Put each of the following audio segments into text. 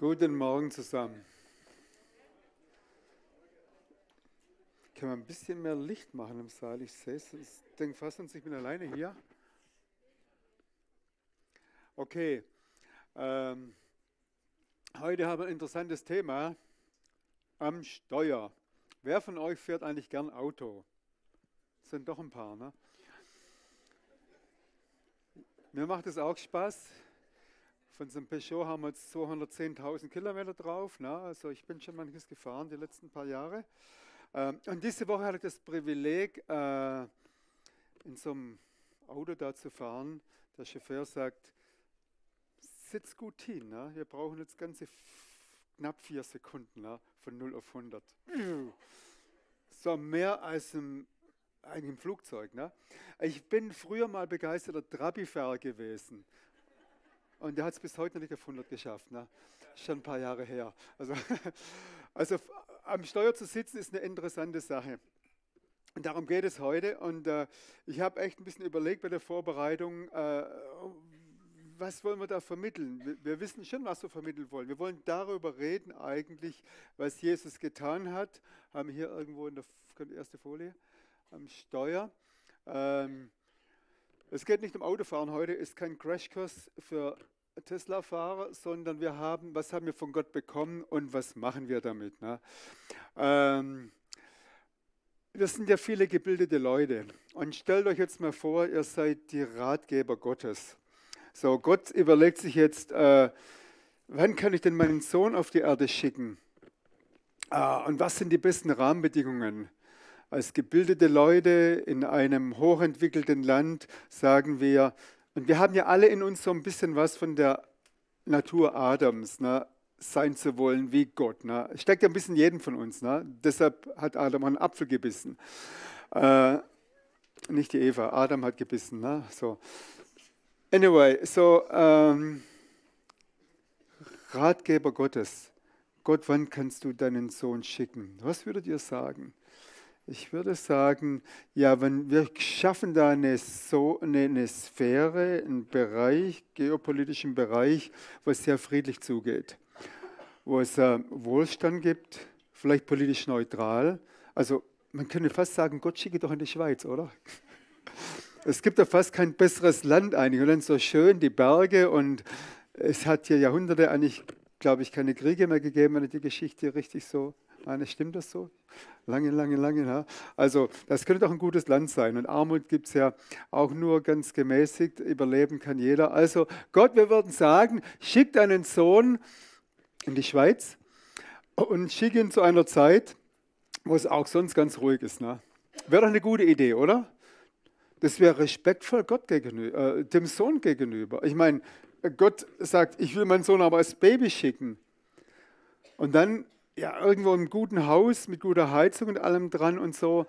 Guten Morgen zusammen. Können wir ein bisschen mehr Licht machen im Saal? Ich sehe es. Ich denke fast, ich bin alleine hier. Okay. Heute haben wir ein interessantes Thema am Steuer. Wer von euch fährt eigentlich gern Auto? Das sind doch ein paar, ne? Mir macht es auch Spaß. Von so einem Peugeot haben wir jetzt 210.000 Kilometer drauf. Ne? Also ich bin schon manches gefahren die letzten paar Jahre. Und diese Woche hatte ich das Privileg, in so einem Auto da zu fahren. Der Chauffeur sagt, sitz gut hin, ne? Wir brauchen jetzt ganze knapp 4 Sekunden, ne? Von 0 auf 100. So mehr als eigentlich im Flugzeug. Ne? Ich bin früher mal begeisterter Trabi-Fahrer gewesen. Und der hat es bis heute noch nicht auf 100 geschafft. Ne? Schon ein paar Jahre her. Also am Steuer zu sitzen ist eine interessante Sache. Und darum geht es heute. Und ich habe echt ein bisschen überlegt bei der Vorbereitung, was wollen wir da vermitteln? Wir wissen schon, was wir vermitteln wollen. Wir wollen darüber reden eigentlich, was Jesus getan hat. Haben wir hier irgendwo in der erste Folie am Steuer. Es geht nicht um Autofahren heute, ist kein Crashkurs für Tesla-Fahrer, sondern was haben wir von Gott bekommen und was machen wir damit? Ne? Wir sind ja viele gebildete Leute und stellt euch jetzt mal vor, ihr seid die Ratgeber Gottes. So, Gott überlegt sich jetzt, wann kann ich denn meinen Sohn auf die Erde schicken? Und was sind die besten Rahmenbedingungen? Als gebildete Leute in einem hochentwickelten Land sagen wir, und wir haben ja alle in uns so ein bisschen was von der Natur Adams, ne, sein zu wollen wie Gott. Ne. Steckt ja ein bisschen jeden von uns. Ne. Deshalb hat Adam einen Apfel gebissen. Nicht die Eva, Adam hat gebissen. Ne. So. Anyway, so Ratgeber Gottes. Gott, wann kannst du deinen Sohn schicken? Was würdet ihr sagen? Ich würde sagen, ja, wenn wir schaffen da eine Sphäre, einen Bereich, geopolitischen Bereich, wo es sehr friedlich zugeht, wo es Wohlstand gibt, vielleicht politisch neutral. Also man könnte fast sagen, Gott schicke doch in die Schweiz, oder? Es gibt ja fast kein besseres Land eigentlich. Und dann so schön die Berge und es hat hier Jahrhunderte eigentlich, glaube ich, keine Kriege mehr gegeben, wenn ich die Geschichte richtig so meine. Stimmt das so? Lange. Ja. Also das könnte doch ein gutes Land sein. Und Armut gibt es ja auch nur ganz gemäßigt. Überleben kann jeder. Also Gott, wir würden sagen, schick deinen Sohn in die Schweiz und schick ihn zu einer Zeit, wo es auch sonst ganz ruhig ist. Ne? Wäre doch eine gute Idee, oder? Das wäre respektvoll Gott gegenüber, dem Sohn gegenüber. Ich meine, Gott sagt, ich will meinen Sohn aber als Baby schicken. Und dann ja, irgendwo im guten Haus mit guter Heizung und allem dran und so.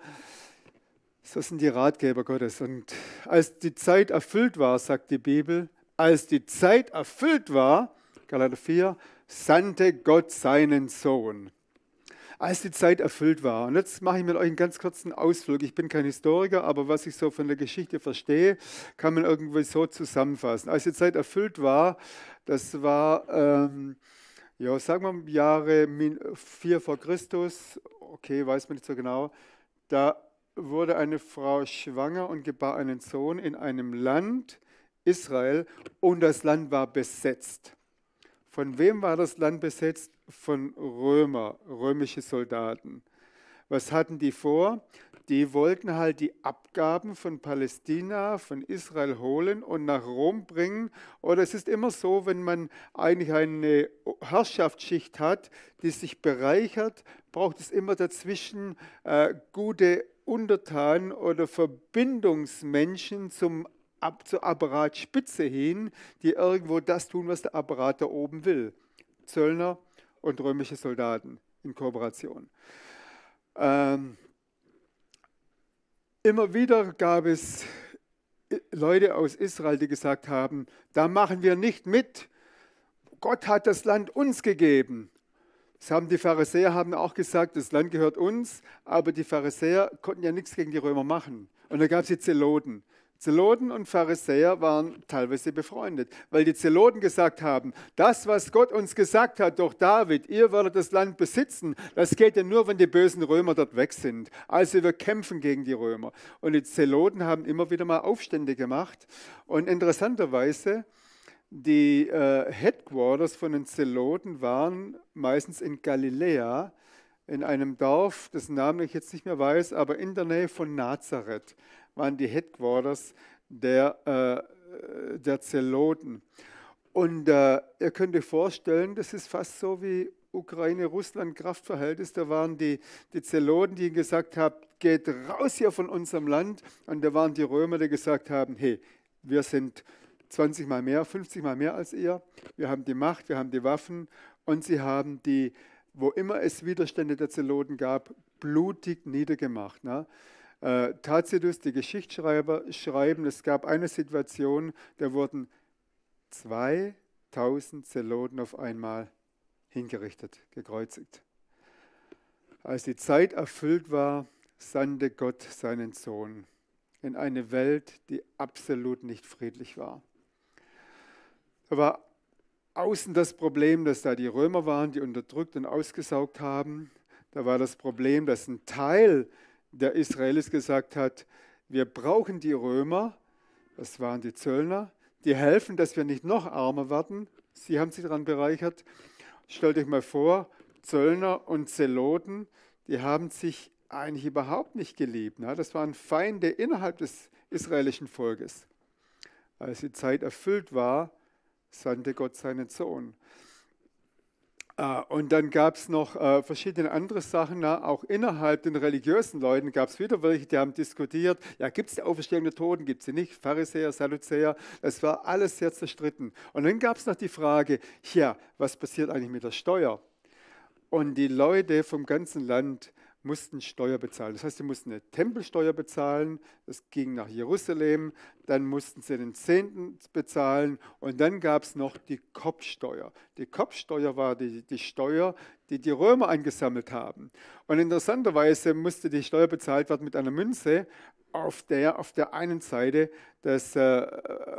So sind die Ratgeber Gottes. Und als die Zeit erfüllt war, sagt die Bibel, als die Zeit erfüllt war, Galater 4, sandte Gott seinen Sohn. Als die Zeit erfüllt war. Und jetzt mache ich mit euch einen ganz kurzen Ausflug. Ich bin kein Historiker, aber was ich so von der Geschichte verstehe, kann man irgendwie so zusammenfassen. Als die Zeit erfüllt war, das war, ja, sagen wir im Jahre 4 vor Christus, okay, weiß man nicht so genau, da wurde eine Frau schwanger und gebar einen Sohn in einem Land, Israel, und das Land war besetzt. Von wem war das Land besetzt? Von römische Soldaten. Was hatten die vor? Die wollten halt die Abgaben von Palästina, von Israel holen und nach Rom bringen. Oder es ist immer so, wenn man eigentlich eine Herrschaftsschicht hat, die sich bereichert, braucht es immer dazwischen gute Untertanen oder Verbindungsmenschen zur Apparatspitze hin, die irgendwo das tun, was der Apparat da oben will. Zöllner und römische Soldaten in Kooperation. Immer wieder gab es Leute aus Israel, die gesagt haben, da machen wir nicht mit. Gott hat das Land uns gegeben. Die Pharisäer haben auch gesagt, das Land gehört uns, aber die Pharisäer konnten ja nichts gegen die Römer machen. Und da gab es die Zeloten. Zeloten und Pharisäer waren teilweise befreundet, weil die Zeloten gesagt haben, das, was Gott uns gesagt hat durch David, ihr werdet das Land besitzen, das geht ja nur, wenn die bösen Römer dort weg sind. Also wir kämpfen gegen die Römer. Und die Zeloten haben immer wieder mal Aufstände gemacht. Und interessanterweise, die Headquarters von den Zeloten waren meistens in Galiläa, in einem Dorf, dessen Namen ich jetzt nicht mehr weiß, aber in der Nähe von Nazareth waren die Headquarters der Zeloten. Und ihr könnt euch vorstellen, das ist fast so wie Ukraine-Russland-Kraftverhältnis. Da waren die Zeloten, die gesagt haben, geht raus hier von unserem Land. Und da waren die Römer, die gesagt haben, hey, wir sind 20 Mal mehr, 50 Mal mehr als ihr. Wir haben die Macht, wir haben die Waffen und sie haben die, wo immer es Widerstände der Zeloten gab, blutig niedergemacht. Ne? Tacitus, die Geschichtsschreiber, schreiben, es gab eine Situation, da wurden 2000 Zeloten auf einmal hingerichtet, gekreuzigt. Als die Zeit erfüllt war, sandte Gott seinen Sohn in eine Welt, die absolut nicht friedlich war. Da war außen das Problem, dass da die Römer waren, die unterdrückt und ausgesaugt haben. Da war das Problem, dass ein Teil der Israelis gesagt hat, wir brauchen die Römer, das waren die Zöllner, die helfen, dass wir nicht noch armer werden. Sie haben sich daran bereichert. Stellt euch mal vor, Zöllner und Zeloten, die haben sich eigentlich überhaupt nicht geliebt. Ne? Das waren Feinde innerhalb des israelischen Volkes. Als die Zeit erfüllt war, sandte Gott seinen Sohn. Und dann gab es noch verschiedene andere Sachen. Na? Auch innerhalb den religiösen Leuten gab es wieder welche, die haben diskutiert, ja, gibt es die Auferstehung der Toten, gibt es sie nicht? Pharisäer, Sadduzäer, das war alles sehr zerstritten. Und dann gab es noch die Frage, ja, was passiert eigentlich mit der Steuer? Und die Leute vom ganzen Land mussten Steuer bezahlen. Das heißt, sie mussten eine Tempelsteuer bezahlen, das ging nach Jerusalem, dann mussten sie den Zehnten bezahlen und dann gab es noch die Kopfsteuer. Die Kopfsteuer war die Steuer, die die Römer eingesammelt haben. Und interessanterweise musste die Steuer bezahlt werden mit einer Münze, auf der einen Seite der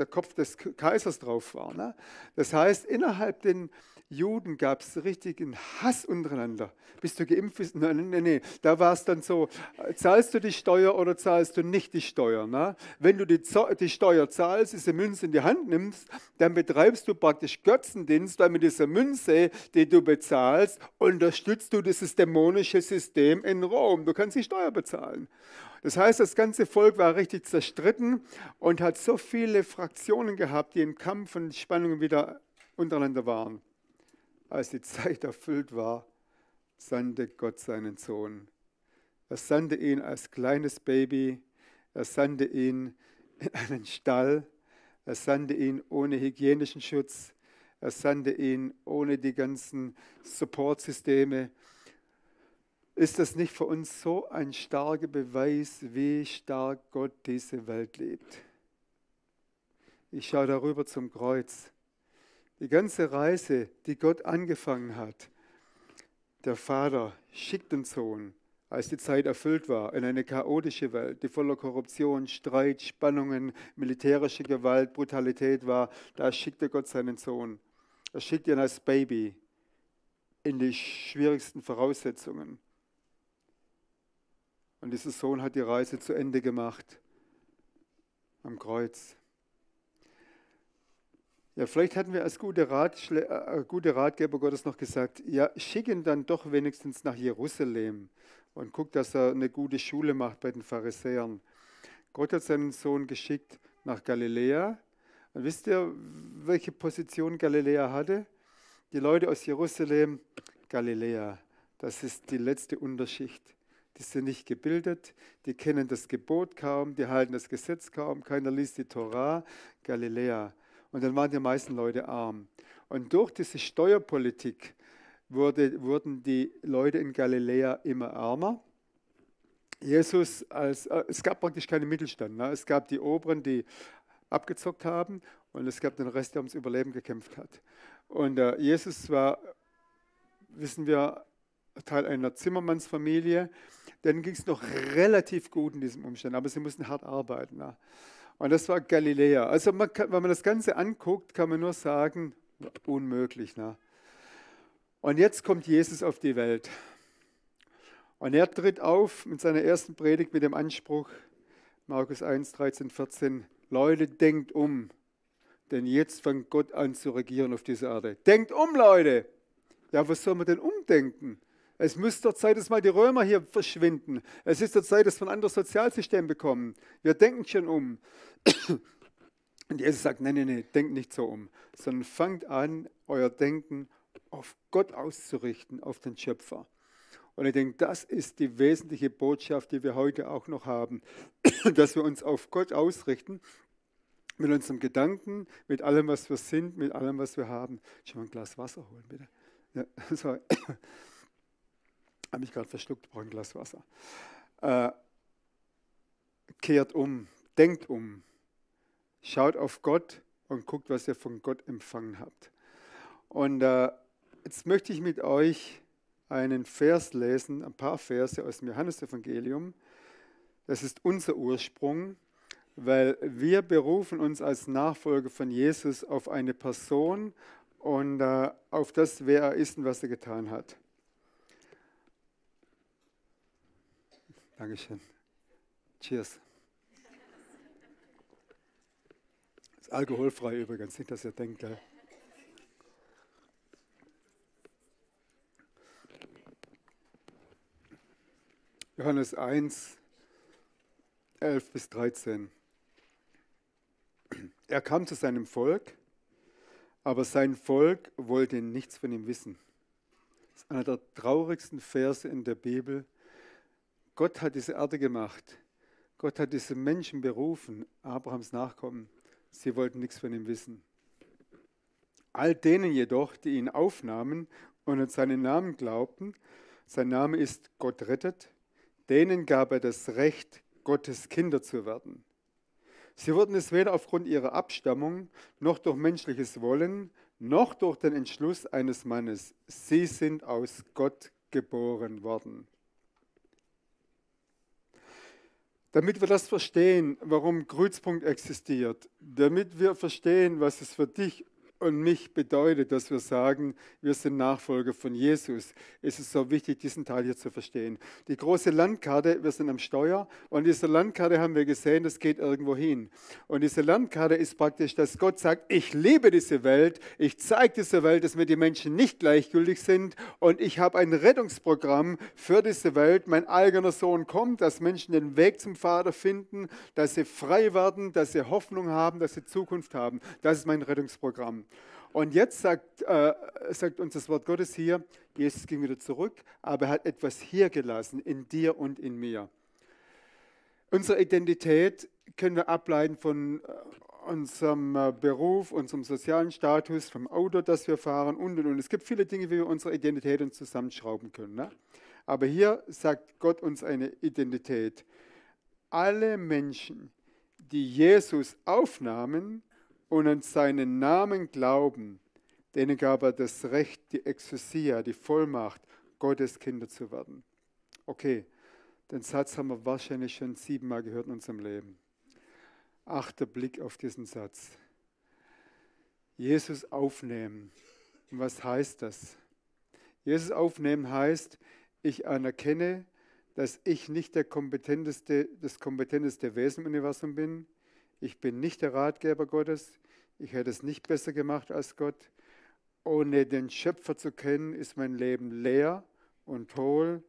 Kopf des Kaisers drauf war. Ne? Das heißt, innerhalb den Juden gab es richtigen Hass untereinander. Bist du geimpft? Nee. Da war es dann so, zahlst du die Steuer oder zahlst du nicht die Steuer? Ne? Wenn du die Steuer zahlst, diese Münze in die Hand nimmst, dann betreibst du praktisch Götzendienst, weil mit dieser Münze, die du bezahlst, unterstützt du dieses dämonische System in Rom. Du kannst die Steuer bezahlen. Das heißt, das ganze Volk war richtig zerstritten und hat so viele Fraktionen gehabt, die im Kampf und Spannungen wieder untereinander waren. Als die Zeit erfüllt war, sandte Gott seinen Sohn. Er sandte ihn als kleines Baby, er sandte ihn in einen Stall, er sandte ihn ohne hygienischen Schutz, er sandte ihn ohne die ganzen Supportsysteme. Ist das nicht für uns so ein starker Beweis, wie stark Gott diese Welt liebt? Ich schaue darüber zum Kreuz. Die ganze Reise, die Gott angefangen hat, der Vater schickt den Sohn, als die Zeit erfüllt war, in eine chaotische Welt, die voller Korruption, Streit, Spannungen, militärische Gewalt, Brutalität war. Da schickte Gott seinen Sohn. Er schickt ihn als Baby in die schwierigsten Voraussetzungen. Und dieser Sohn hat die Reise zu Ende gemacht am Kreuz. Ja, vielleicht hatten wir als gute Ratgeber Gottes noch gesagt, ja, schick ihn dann doch wenigstens nach Jerusalem und guck, dass er eine gute Schule macht bei den Pharisäern. Gott hat seinen Sohn geschickt nach Galiläa. Und wisst ihr, welche Position Galiläa hatte? Die Leute aus Jerusalem, Galiläa, das ist die letzte Unterschicht. Die sind nicht gebildet, die kennen das Gebot kaum, die halten das Gesetz kaum, keiner liest die Torah, Galiläa. Und dann waren die meisten Leute arm. Und durch diese Steuerpolitik wurden die Leute in Galiläa immer ärmer. Es gab praktisch keinen Mittelstand. Ne? Es gab die Oberen, die abgezockt haben, und es gab den Rest, der ums Überleben gekämpft hat. Und Jesus war, wissen wir, Teil einer Zimmermannsfamilie. denen ging es noch relativ gut in diesem Umstand, aber sie mussten hart arbeiten. Ne? Und das war Galiläa. Also wenn man das Ganze anguckt, kann man nur sagen, unmöglich. Ne? Und jetzt kommt Jesus auf die Welt. Und er tritt auf mit seiner ersten Predigt mit dem Anspruch, Markus 1, 13, 14, Leute, denkt um, denn jetzt fängt Gott an zu regieren auf dieser Erde. Denkt um, Leute! Ja, was soll man denn umdenken? Es müsste doch Zeit, dass mal die Römer hier verschwinden. Es ist doch Zeit, dass wir ein anderes Sozialsystem bekommen. Wir denken schon um. Und Jesus sagt, nein, denkt nicht so um, sondern fangt an, euer Denken auf Gott auszurichten, auf den Schöpfer. Und ich denke, das ist die wesentliche Botschaft, die wir heute auch noch haben, dass wir uns auf Gott ausrichten, mit unserem Gedanken, mit allem, was wir sind, mit allem, was wir haben. Schon mal ein Glas Wasser holen, bitte. Ja, sorry. Habe mich gerade verschluckt, brauche ein Glas Wasser. Kehrt um, denkt um, schaut auf Gott und guckt, was ihr von Gott empfangen habt. Und jetzt möchte ich mit euch einen Vers lesen, ein paar Verse aus dem Johannesevangelium. Das ist unser Ursprung, weil wir berufen uns als Nachfolger von Jesus auf eine Person und auf das, wer er ist und was er getan hat. Dankeschön. Cheers. Das ist alkoholfrei übrigens, nicht, dass ihr denkt. Gell? Johannes 1, 11 bis 13. Er kam zu seinem Volk, aber sein Volk wollte nichts von ihm wissen. Das ist einer der traurigsten Verse in der Bibel. Gott hat diese Erde gemacht. Gott hat diese Menschen berufen, Abrahams Nachkommen. Sie wollten nichts von ihm wissen. All denen jedoch, die ihn aufnahmen und an seinen Namen glaubten, sein Name ist Gott rettet, denen gab er das Recht, Gottes Kinder zu werden. Sie wurden es weder aufgrund ihrer Abstammung, noch durch menschliches Wollen, noch durch den Entschluss eines Mannes. Sie sind aus Gott geboren worden. Damit wir das verstehen, warum Kreuzpunkt existiert, damit wir verstehen, was es für dich und mich bedeutet, dass wir sagen, wir sind Nachfolger von Jesus, ist es so wichtig, diesen Teil hier zu verstehen. Die große Landkarte, wir sind am Steuer und diese Landkarte haben wir gesehen, das geht irgendwo hin. Und diese Landkarte ist praktisch, dass Gott sagt, ich liebe diese Welt, ich zeige dieser Welt, dass mir die Menschen nicht gleichgültig sind und ich habe ein Rettungsprogramm für diese Welt. Mein eigener Sohn kommt, dass Menschen den Weg zum Vater finden, dass sie frei werden, dass sie Hoffnung haben, dass sie Zukunft haben. Das ist mein Rettungsprogramm. Und jetzt sagt uns das Wort Gottes hier, Jesus ging wieder zurück, aber er hat etwas hier gelassen, in dir und in mir. Unsere Identität können wir ableiten von unserem Beruf, unserem sozialen Status, vom Auto, das wir fahren und. Es gibt viele Dinge, wie wir unsere Identität uns zusammenschrauben können. Ne? Aber hier sagt Gott uns eine Identität. Alle Menschen, die Jesus aufnahmen, und an seinen Namen glauben, denen gab er das Recht, die Exousia, die Vollmacht, Gottes Kinder zu werden. Okay, den Satz haben wir wahrscheinlich schon 7-mal gehört in unserem Leben. Achter Blick auf diesen Satz. Jesus aufnehmen. Und was heißt das? Jesus aufnehmen heißt, ich anerkenne, dass ich nicht das kompetenteste Wesen im Universum bin. Ich bin nicht der Ratgeber Gottes. Ich hätte es nicht besser gemacht als Gott. Ohne den Schöpfer zu kennen, ist mein Leben leer und hohl.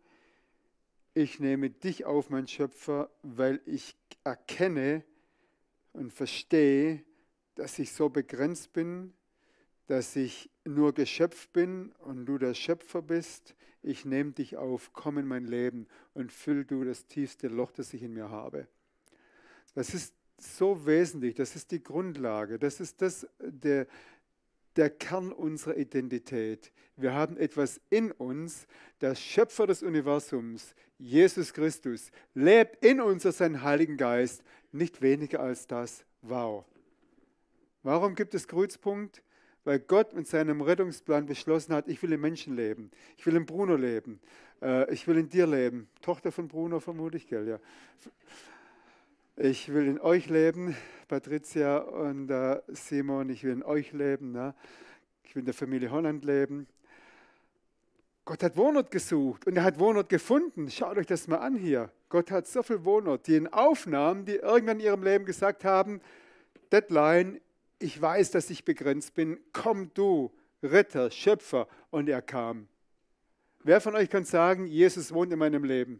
Ich nehme dich auf, mein Schöpfer, weil ich erkenne und verstehe, dass ich so begrenzt bin, dass ich nur Geschöpf bin und du der Schöpfer bist. Ich nehme dich auf, komm in mein Leben und füll du das tiefste Loch, das ich in mir habe. Das ist so wesentlich, das ist die Grundlage, das ist der Kern unserer Identität. Wir haben etwas in uns, der Schöpfer des Universums, Jesus Christus, lebt in uns durch seinen Heiligen Geist, nicht weniger als das. Wow. Warum gibt es Kreuzpunkt? Weil Gott mit seinem Rettungsplan beschlossen hat, ich will im Menschen leben, ich will im Bruno leben, Ich will in dir leben. Tochter von Bruno vermutlich, gell? Ja. Ich will in euch leben, Patricia und Simon, ich will in euch leben. Ne? Ich will in der Familie Holland leben. Gott hat Wohnort gesucht und er hat Wohnort gefunden. Schaut euch das mal an hier. Gott hat so viel Wohnort, die ihn aufnahmen, die irgendwann in ihrem Leben gesagt haben, Deadline, ich weiß, dass ich begrenzt bin, komm du, Retter, Schöpfer. Und er kam. Wer von euch kann sagen, Jesus wohnt in meinem Leben?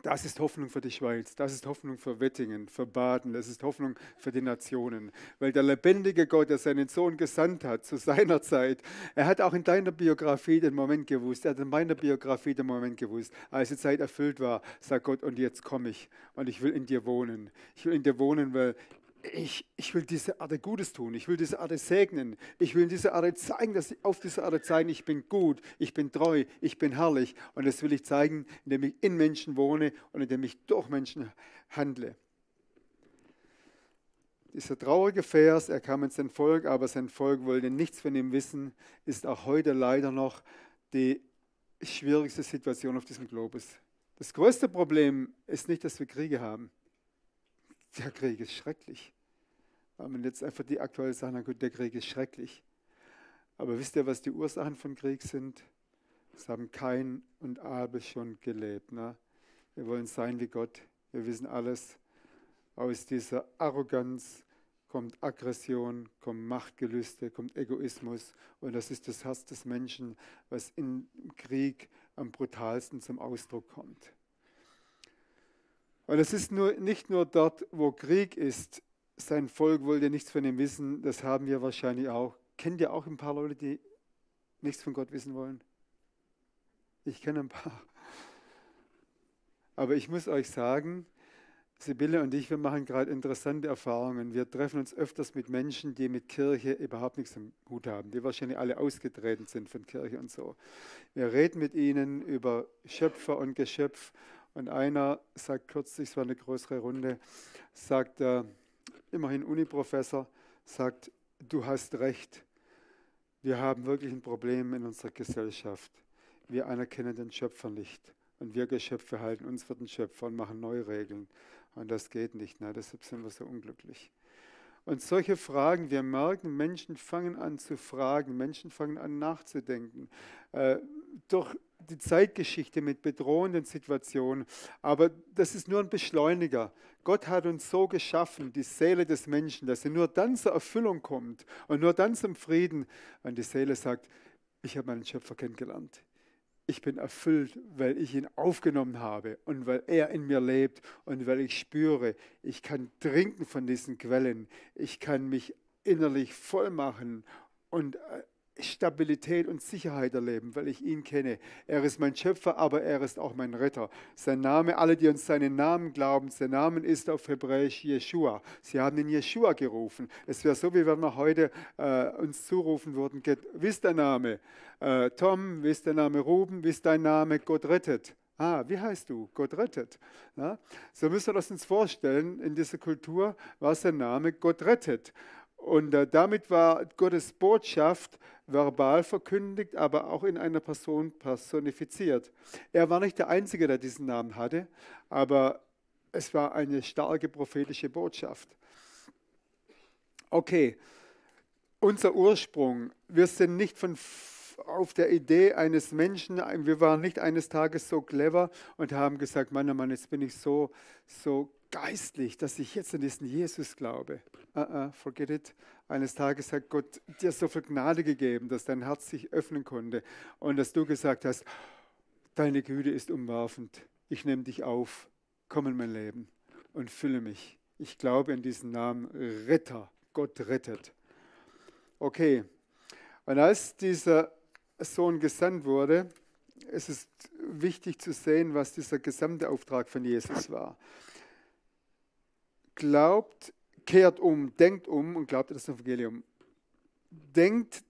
Das ist Hoffnung für die Schweiz, das ist Hoffnung für Wettingen, für Baden, das ist Hoffnung für die Nationen. Weil der lebendige Gott, der seinen Sohn gesandt hat zu seiner Zeit, er hat auch in deiner Biografie den Moment gewusst, er hat in meiner Biografie den Moment gewusst, als die Zeit erfüllt war, sagt Gott, und jetzt komme ich und ich will in dir wohnen. Ich will in dir wohnen, weil ich will diese Erde Gutes tun, ich will diese Erde segnen, ich will in dieser Erde zeigen, dass ich auf dieser Erde zeigen, ich bin gut, ich bin treu, ich bin herrlich und das will ich zeigen, indem ich in Menschen wohne und indem ich durch Menschen handle. Dieser traurige Vers, er kam in sein Volk, aber sein Volk wollte nichts von ihm wissen, ist auch heute leider noch die schwierigste Situation auf diesem Globus. Das größte Problem ist nicht, dass wir Kriege haben. Der Krieg ist schrecklich. Wenn man jetzt einfach die aktuelle sagen, na gut, der Krieg ist schrecklich. Aber wisst ihr, was die Ursachen von Krieg sind? Das haben Kain und Abel schon gelebt. Ne? Wir wollen sein wie Gott. Wir wissen alles. Aus dieser Arroganz kommt Aggression, kommt Machtgelüste, kommt Egoismus. Und das ist das Herz des Menschen, was im Krieg am brutalsten zum Ausdruck kommt. Und es ist nicht nur dort, wo Krieg ist, sein Volk wollte nichts von ihm wissen, das haben wir wahrscheinlich auch. Kennt ihr auch ein paar Leute, die nichts von Gott wissen wollen? Ich kenne ein paar. Aber ich muss euch sagen, Sibylle und ich, wir machen gerade interessante Erfahrungen. Wir treffen uns öfters mit Menschen, die mit Kirche überhaupt nichts am Hut haben, die wahrscheinlich alle ausgetreten sind von Kirche und so. Wir reden mit ihnen über Schöpfer und Geschöpf. Und einer sagt kürzlich, es war eine größere Runde, sagt immerhin Uniprofessor, sagt, du hast recht, wir haben wirklich ein Problem in unserer Gesellschaft. Wir anerkennen den Schöpfer nicht. Und wir Geschöpfe halten uns für den Schöpfer und machen neue Regeln. Und das geht nicht, ne? Deshalb sind wir so unglücklich. Und solche Fragen, wir merken, Menschen fangen an zu fragen, Menschen fangen an nachzudenken. Durch die Zeitgeschichte mit bedrohenden Situationen. Aber das ist nur ein Beschleuniger. Gott hat uns so geschaffen, die Seele des Menschen, dass sie nur dann zur Erfüllung kommt und nur dann zum Frieden, wenn die Seele sagt, ich habe meinen Schöpfer kennengelernt. Ich bin erfüllt, weil ich ihn aufgenommen habe und weil er in mir lebt und weil ich spüre, ich kann trinken von diesen Quellen. Ich kann mich innerlich voll machen und Stabilität und Sicherheit erleben, weil ich ihn kenne. Er ist mein Schöpfer, aber er ist auch mein Retter. Sein Name, alle, die uns seinen Namen glauben, sein Name ist auf Hebräisch Jeshua. Sie haben ihn Jeshua gerufen. Es wäre so, wie wenn wir heute uns zurufen würden, wie ist dein Name? Tom, wie ist dein Name? Ruben, wie ist dein Name? Gott rettet. Ah, wie heißt du? Gott rettet. Ja? So müssen wir das uns vorstellen, in dieser Kultur war sein Name Gott rettet. Und damit war Gottes Botschaft verbal verkündigt, aber auch in einer Person personifiziert. Er war nicht der Einzige, der diesen Namen hatte, aber es war eine starke prophetische Botschaft. Okay, unser Ursprung. Wir sind nicht auf der Idee eines Menschen, wir waren nicht eines Tages so clever und haben gesagt, Mann, oh Mann, jetzt bin ich so geistlich, dass ich jetzt an diesen Jesus glaube. Forget it. Eines Tages hat Gott dir so viel Gnade gegeben, dass dein Herz sich öffnen konnte und dass du gesagt hast, deine Güte ist umwerfend. Ich nehme dich auf, komm in mein Leben und fülle mich. Ich glaube an diesen Namen Retter. Gott rettet. Okay. Und als dieser Sohn gesandt wurde, ist es wichtig zu sehen, was dieser gesamte Auftrag von Jesus war. Glaubt, kehrt um, denkt um und glaubt an das Evangelium. Denkt,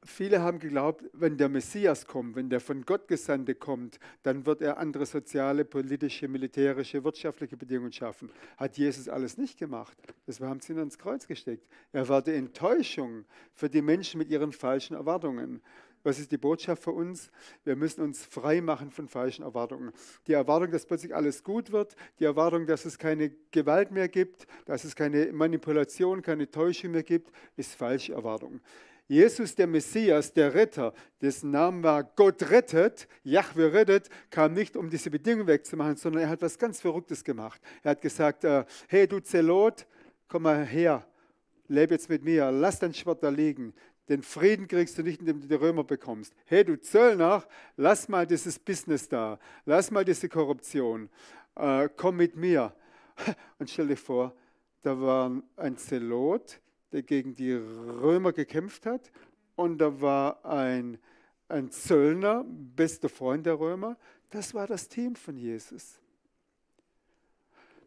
viele haben geglaubt, wenn der Messias kommt, wenn der von Gott Gesandte kommt, dann wird er andere soziale, politische, militärische, wirtschaftliche Bedingungen schaffen. Hat Jesus alles nicht gemacht. Das haben sie ihn ans Kreuz gesteckt. Er war die Enttäuschung für die Menschen mit ihren falschen Erwartungen. Was ist die Botschaft für uns? Wir müssen uns frei machen von falschen Erwartungen. Die Erwartung, dass plötzlich alles gut wird, die Erwartung, dass es keine Gewalt mehr gibt, dass es keine Manipulation, keine Täuschung mehr gibt, ist falsche Erwartung. Jesus, der Messias, der Retter, dessen Name war Gott rettet, Jahwe rettet, kam nicht, um diese Bedingung wegzumachen, sondern er hat was ganz Verrücktes gemacht. Er hat gesagt, hey du Zelot, komm mal her, lebe jetzt mit mir, lass dein Schwert da liegen. Den Frieden kriegst du nicht, indem du die Römer bekommst. Hey du Zöllner, lass mal dieses Business da, lass mal diese Korruption, komm mit mir. Und stell dir vor, da war ein Zelot, der gegen die Römer gekämpft hat. Und da war ein Zöllner, bester Freund der Römer. Das war das Team von Jesus.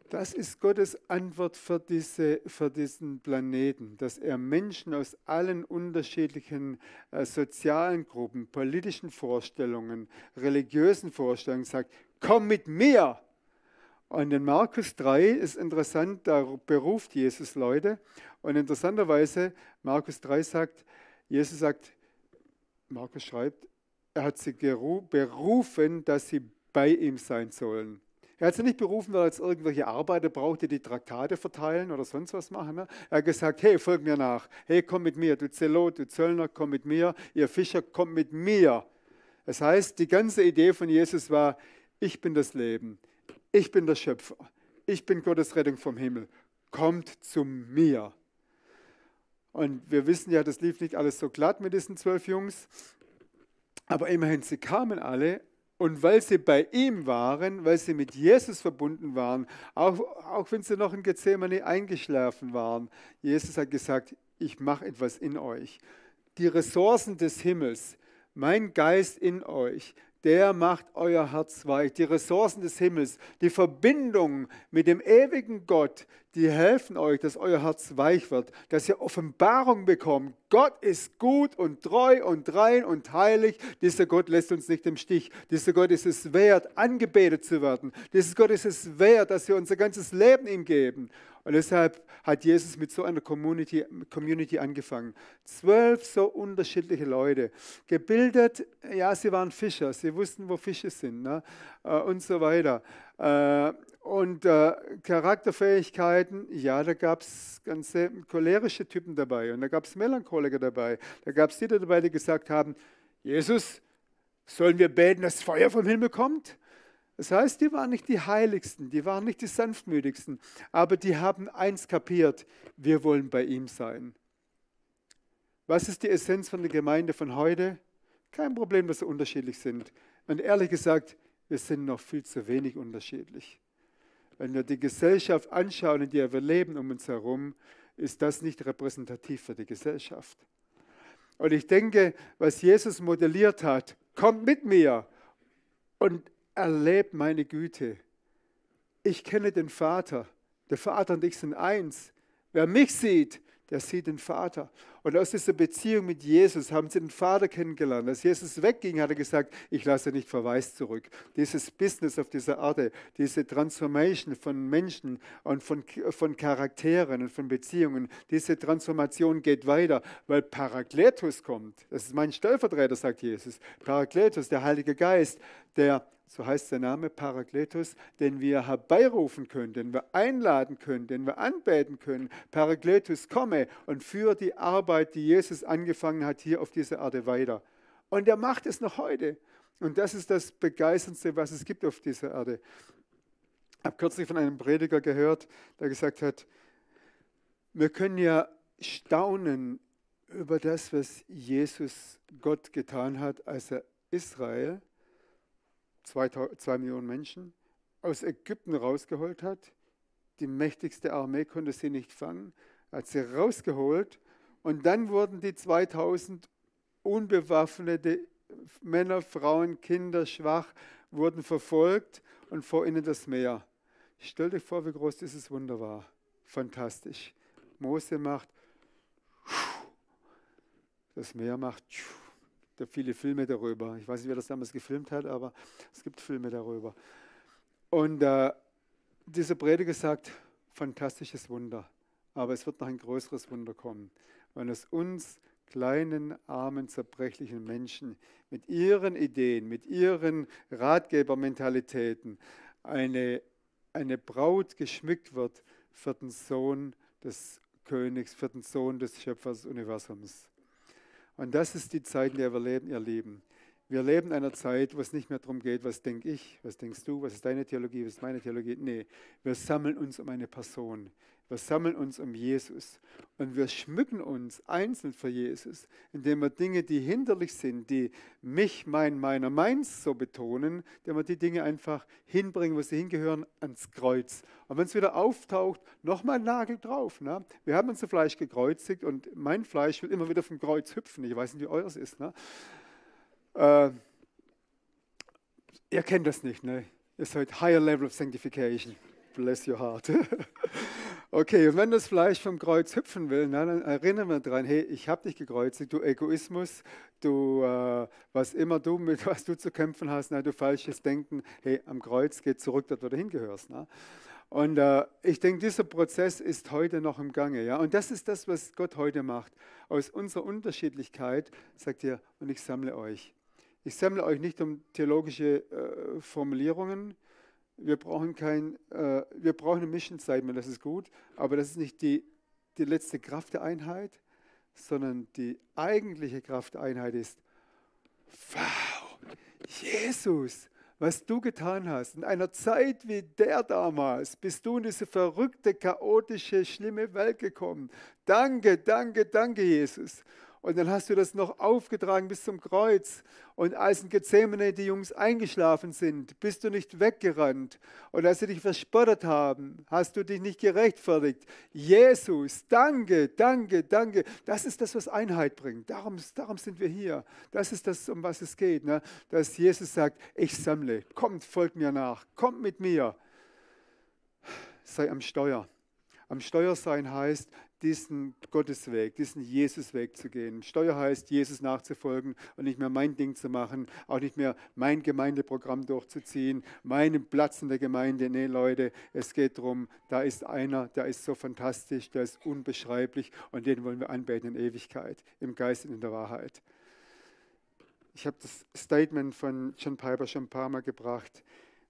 Das ist Gottes Antwort für diesen Planeten, dass er Menschen aus allen unterschiedlichen sozialen Gruppen, politischen Vorstellungen, religiösen Vorstellungen sagt, komm mit mir. Und in Markus 3 ist interessant, da beruft Jesus Leute. Und interessanterweise, Markus 3 sagt, Jesus sagt, Markus schreibt, er hat sie berufen, dass sie bei ihm sein sollen. Er hat sie nicht berufen, weil er jetzt irgendwelche Arbeiter brauchte, die Traktate verteilen oder sonst was machen. Ne? Er hat gesagt, hey, folg mir nach. Hey, komm mit mir. Du Zelot, du Zöllner, komm mit mir. Ihr Fischer, komm mit mir. Das heißt, die ganze Idee von Jesus war, ich bin das Leben. Ich bin der Schöpfer. Ich bin Gottes Rettung vom Himmel. Kommt zu mir. Und wir wissen ja, das lief nicht alles so glatt mit diesen 12 Jungs. Aber immerhin, sie kamen alle. Und weil sie bei ihm waren, weil sie mit Jesus verbunden waren, auch wenn sie noch in Gethsemane eingeschlafen waren, Jesus hat gesagt, ich mache etwas in euch. Die Ressourcen des Himmels, mein Geist in euch, der macht euer Herz weich. Die Ressourcen des Himmels, die Verbindung mit dem ewigen Gott, die helfen euch, dass euer Herz weich wird, dass ihr Offenbarung bekommt. Gott ist gut und treu und rein und heilig. Dieser Gott lässt uns nicht im Stich. Dieser Gott ist es wert, angebetet zu werden. Dieser Gott ist es wert, dass wir unser ganzes Leben ihm geben. Und deshalb hat Jesus mit so einer Community angefangen. 12 so unterschiedliche Leute. Gebildet, ja, sie waren Fischer, sie wussten, wo Fische sind, ne? Und so weiter. Charakterfähigkeiten, ja, da gab es ganze cholerische Typen dabei und da gab es Melancholiker dabei. Da gab es die dabei, die gesagt haben, Jesus, sollen wir beten, dass Feuer vom Himmel kommt? Das heißt, die waren nicht die Heiligsten, die waren nicht die Sanftmütigsten, aber die haben eins kapiert, wir wollen bei ihm sein. Was ist die Essenz von der Gemeinde von heute? Kein Problem, dass wir unterschiedlich sind. Und ehrlich gesagt, wir sind noch viel zu wenig unterschiedlich. Wenn wir die Gesellschaft anschauen, in der wir leben um uns herum, ist das nicht repräsentativ für die Gesellschaft. Und ich denke, was Jesus modelliert hat, kommt mit mir und erlebt meine Güte. Ich kenne den Vater. Der Vater und ich sind eins. Wer mich sieht, der sieht den Vater. Und aus dieser Beziehung mit Jesus haben sie den Vater kennengelernt. Als Jesus wegging, hat er gesagt, ich lasse nicht verwaist zurück. Dieses Business auf dieser Erde, diese Transformation von Menschen und von Charakteren und von Beziehungen, diese Transformation geht weiter, weil Parakletos kommt. Das ist mein Stellvertreter, sagt Jesus. Parakletos, der Heilige Geist, der, so heißt der Name, Parakletos, den wir herbeirufen können, den wir einladen können, den wir anbeten können. Parakletos, komme und führe die Arbeit, die Jesus angefangen hat, hier auf dieser Erde weiter. Und er macht es noch heute. Und das ist das Begeisterndste, was es gibt auf dieser Erde. Ich habe kürzlich von einem Prediger gehört, der gesagt hat, wir können ja staunen über das, was Jesus Gott getan hat, als er Israel, 2 Millionen Menschen, aus Ägypten rausgeholt hat. Die mächtigste Armee konnte sie nicht fangen, hat sie rausgeholt und dann wurden die 2000 unbewaffnete Männer, Frauen, Kinder, schwach, wurden verfolgt und vor ihnen das Meer. Stell dir vor, wie groß dieses Wunder war. Fantastisch. Mose macht, das Meer macht, es gibt viele Filme darüber. Ich weiß nicht, wer das damals gefilmt hat, aber es gibt Filme darüber. Und dieser Prediger sagt, fantastisches Wunder, aber es wird noch ein größeres Wunder kommen. Wenn es uns kleinen, armen, zerbrechlichen Menschen mit ihren Ideen, mit ihren Ratgebermentalitäten eine Braut geschmückt wird für den Sohn des Königs, für den Sohn des Schöpfers des Universums. Und das ist die Zeit, in der wir leben, ihr Lieben. Wir leben in einer Zeit, wo es nicht mehr darum geht, was denke ich, was denkst du, was ist deine Theologie, was ist meine Theologie. Nee, wir sammeln uns um eine Person. Wir sammeln uns um Jesus und wir schmücken uns einzeln für Jesus, indem wir Dinge, die hinderlich sind, die mich, meiner, meins so betonen, indem wir die Dinge einfach hinbringen, wo sie hingehören, ans Kreuz. Und wenn es wieder auftaucht, nochmal ein Nagel drauf. Ne? Wir haben unser Fleisch gekreuzigt und mein Fleisch will immer wieder vom Kreuz hüpfen. Ich weiß nicht, wie eures ist. Ne? Ihr kennt das nicht, ne? Ihr seid higher level of sanctification. Bless your heart. Okay, und wenn das Fleisch vom Kreuz hüpfen will, dann erinnern wir daran, hey, ich habe dich gekreuzigt, du Egoismus, du, was immer du, mit was du zu kämpfen hast, du falsches Denken, hey, am Kreuz geht zurück, dort wo du hingehörst. Ne? Und ich denke, dieser Prozess ist heute noch im Gange. Ja? Und das ist das, was Gott heute macht. Aus unserer Unterschiedlichkeit sagt er, und ich sammle euch. Ich sammle euch nicht um theologische Formulierungen. Wir brauchen eine Mission Statement, das ist gut, aber das ist nicht die letzte Kraft der Einheit, sondern die eigentliche Kraft der Einheit ist, wow, Jesus, was du getan hast. In einer Zeit wie der damals bist du in diese verrückte, chaotische, schlimme Welt gekommen. Danke, danke, danke, Jesus. Und dann hast du das noch aufgetragen bis zum Kreuz. Und als in Gethsemane die Jungs eingeschlafen sind, bist du nicht weggerannt. Und als sie dich verspottet haben, hast du dich nicht gerechtfertigt. Jesus, danke, danke, danke. Das ist das, was Einheit bringt. Darum sind wir hier. Das ist das, um was es geht. Ne? Dass Jesus sagt, ich sammle, kommt, folgt mir nach, kommt mit mir. Sei am Steuer. Am Steuer sein heißt, diesen Gottesweg, diesen Jesusweg zu gehen. Steuer heißt, Jesus nachzufolgen und nicht mehr mein Ding zu machen, auch nicht mehr mein Gemeindeprogramm durchzuziehen, meinen Platz in der Gemeinde. Nee, Leute, es geht darum, da ist einer, der ist so fantastisch, der ist unbeschreiblich und den wollen wir anbeten in Ewigkeit, im Geist und in der Wahrheit. Ich habe das Statement von John Piper schon ein paar Mal gebracht.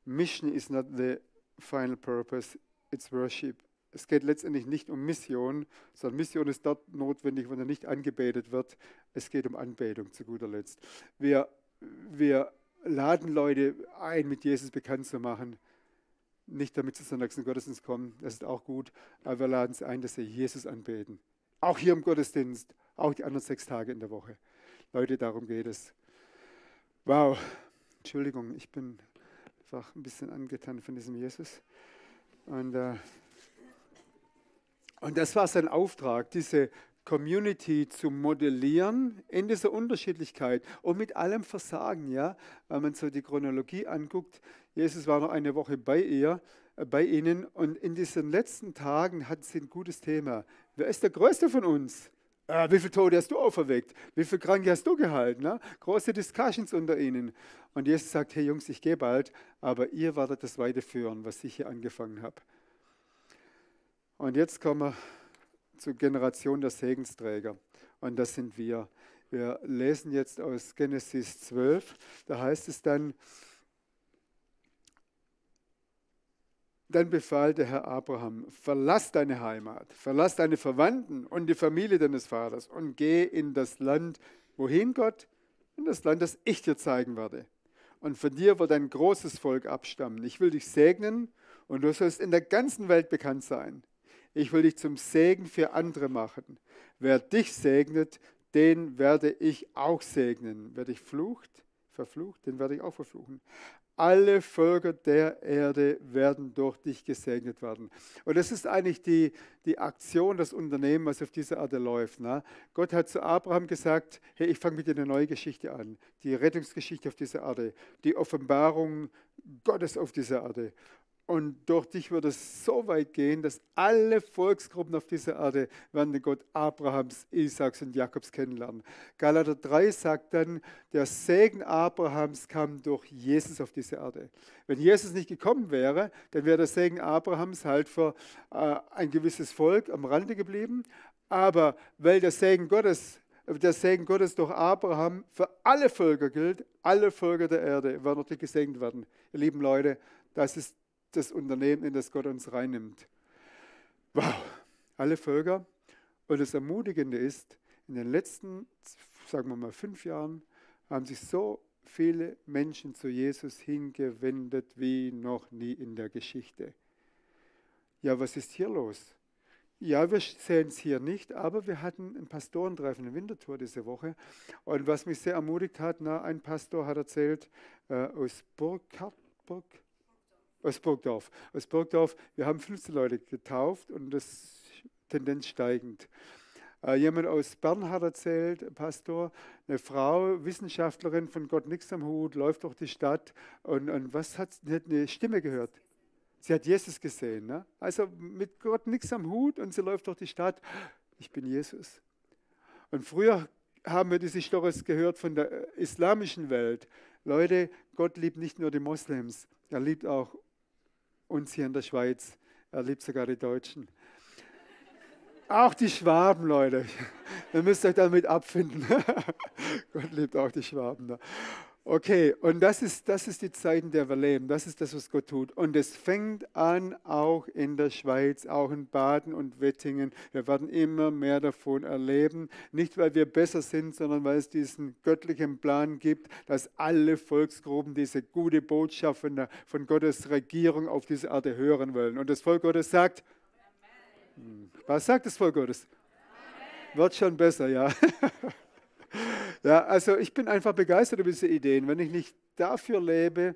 Mission is not the final purpose, it's worship. Es geht letztendlich nicht um Mission, sondern Mission ist dort notwendig, wenn er nicht angebetet wird. Es geht um Anbetung zu guter Letzt. Wir laden Leute ein, mit Jesus bekannt zu machen. Nicht damit sie sonntags in den Gottesdienst kommen, das ist auch gut, aber wir laden sie ein, dass sie Jesus anbeten. Auch hier im Gottesdienst, auch die anderen 6 Tage in der Woche. Leute, darum geht es. Wow, Entschuldigung, ich bin einfach ein bisschen angetan von diesem Jesus. Und das war sein Auftrag, diese Community zu modellieren in dieser Unterschiedlichkeit und mit allem Versagen. Ja? Wenn man so die Chronologie anguckt, Jesus war noch eine Woche bei ihnen und in diesen letzten Tagen hatten sie ein gutes Thema. Wer ist der Größte von uns? Wie viele Tote hast du auferweckt? Wie viele Kranke hast du geheilt? Ne? Große Discussions unter ihnen. Und Jesus sagt, hey Jungs, ich gehe bald, aber ihr werdet das weiterführen, was ich hier angefangen habe. Und jetzt kommen wir zur Generation der Segensträger. Und das sind wir. Wir lesen jetzt aus Genesis 12. Da heißt es dann befahl der Herr Abraham, verlass deine Heimat, verlass deine Verwandten und die Familie deines Vaters und geh in das Land, wohin Gott? In das Land, das ich dir zeigen werde. Und von dir wird ein großes Volk abstammen. Ich will dich segnen und du sollst in der ganzen Welt bekannt sein. Ich will dich zum Segen für andere machen. Wer dich segnet, den werde ich auch segnen. Wer dich verflucht, den werde ich auch verfluchen. Alle Völker der Erde werden durch dich gesegnet werden. Und das ist eigentlich die Aktion, das Unternehmen, was auf dieser Erde läuft. Ne? Gott hat zu Abraham gesagt, hey, ich fange mit dir eine neue Geschichte an. Die Rettungsgeschichte auf dieser Erde, die Offenbarung Gottes auf dieser Erde. Und durch dich wird es so weit gehen, dass alle Volksgruppen auf dieser Erde werden den Gott Abrahams, Isaaks und Jakobs kennenlernen. Galater 3 sagt dann, der Segen Abrahams kam durch Jesus auf diese Erde. Wenn Jesus nicht gekommen wäre, dann wäre der Segen Abrahams halt für ein gewisses Volk am Rande geblieben. Aber weil der Segen Gottes der Segen Gottes durch Abraham für alle Völker gilt, alle Völker der Erde werden durch dich gesegnet werden. Ihr lieben Leute, das ist das Unternehmen, in das Gott uns reinnimmt. Wow, alle Völker. Und das Ermutigende ist, in den letzten, sagen wir mal 5 Jahren, haben sich so viele Menschen zu Jesus hingewendet wie noch nie in der Geschichte. Ja, was ist hier los? Ja, wir sehen es hier nicht, aber wir hatten ein Pastorentreffen in Winterthur diese Woche. Und was mich sehr ermutigt hat, ein Pastor hat erzählt, aus Burgdorf, wir haben 15 Leute getauft und das Tendenz steigend. Jemand aus Bern hat erzählt, ein Pastor, eine Frau, Wissenschaftlerin, von Gott nichts am Hut, läuft durch die Stadt und was hat sie? Hat eine Stimme gehört. Sie hat Jesus gesehen. Ne? Also mit Gott nichts am Hut und sie läuft durch die Stadt. Ich bin Jesus. Und früher haben wir diese Storys gehört von der islamischen Welt. Leute, Gott liebt nicht nur die Moslems, er liebt auch uns hier in der Schweiz. Er liebt sogar die Deutschen. Auch die Schwaben, Leute. Ihr müsst euch damit abfinden. Gott liebt auch die Schwaben. Ne? Okay, und das ist die Zeit, in der wir leben. Das ist das, was Gott tut. Und es fängt an, auch in der Schweiz, auch in Baden und Wettingen. Wir werden immer mehr davon erleben. Nicht, weil wir besser sind, sondern weil es diesen göttlichen Plan gibt, dass alle Volksgruppen diese gute Botschaft von Gottes Regierung auf dieser Erde hören wollen. Und das Volk Gottes sagt, was sagt das Volk Gottes? Wird schon besser, ja. Ja, also ich bin einfach begeistert über diese Ideen. Wenn ich nicht dafür lebe,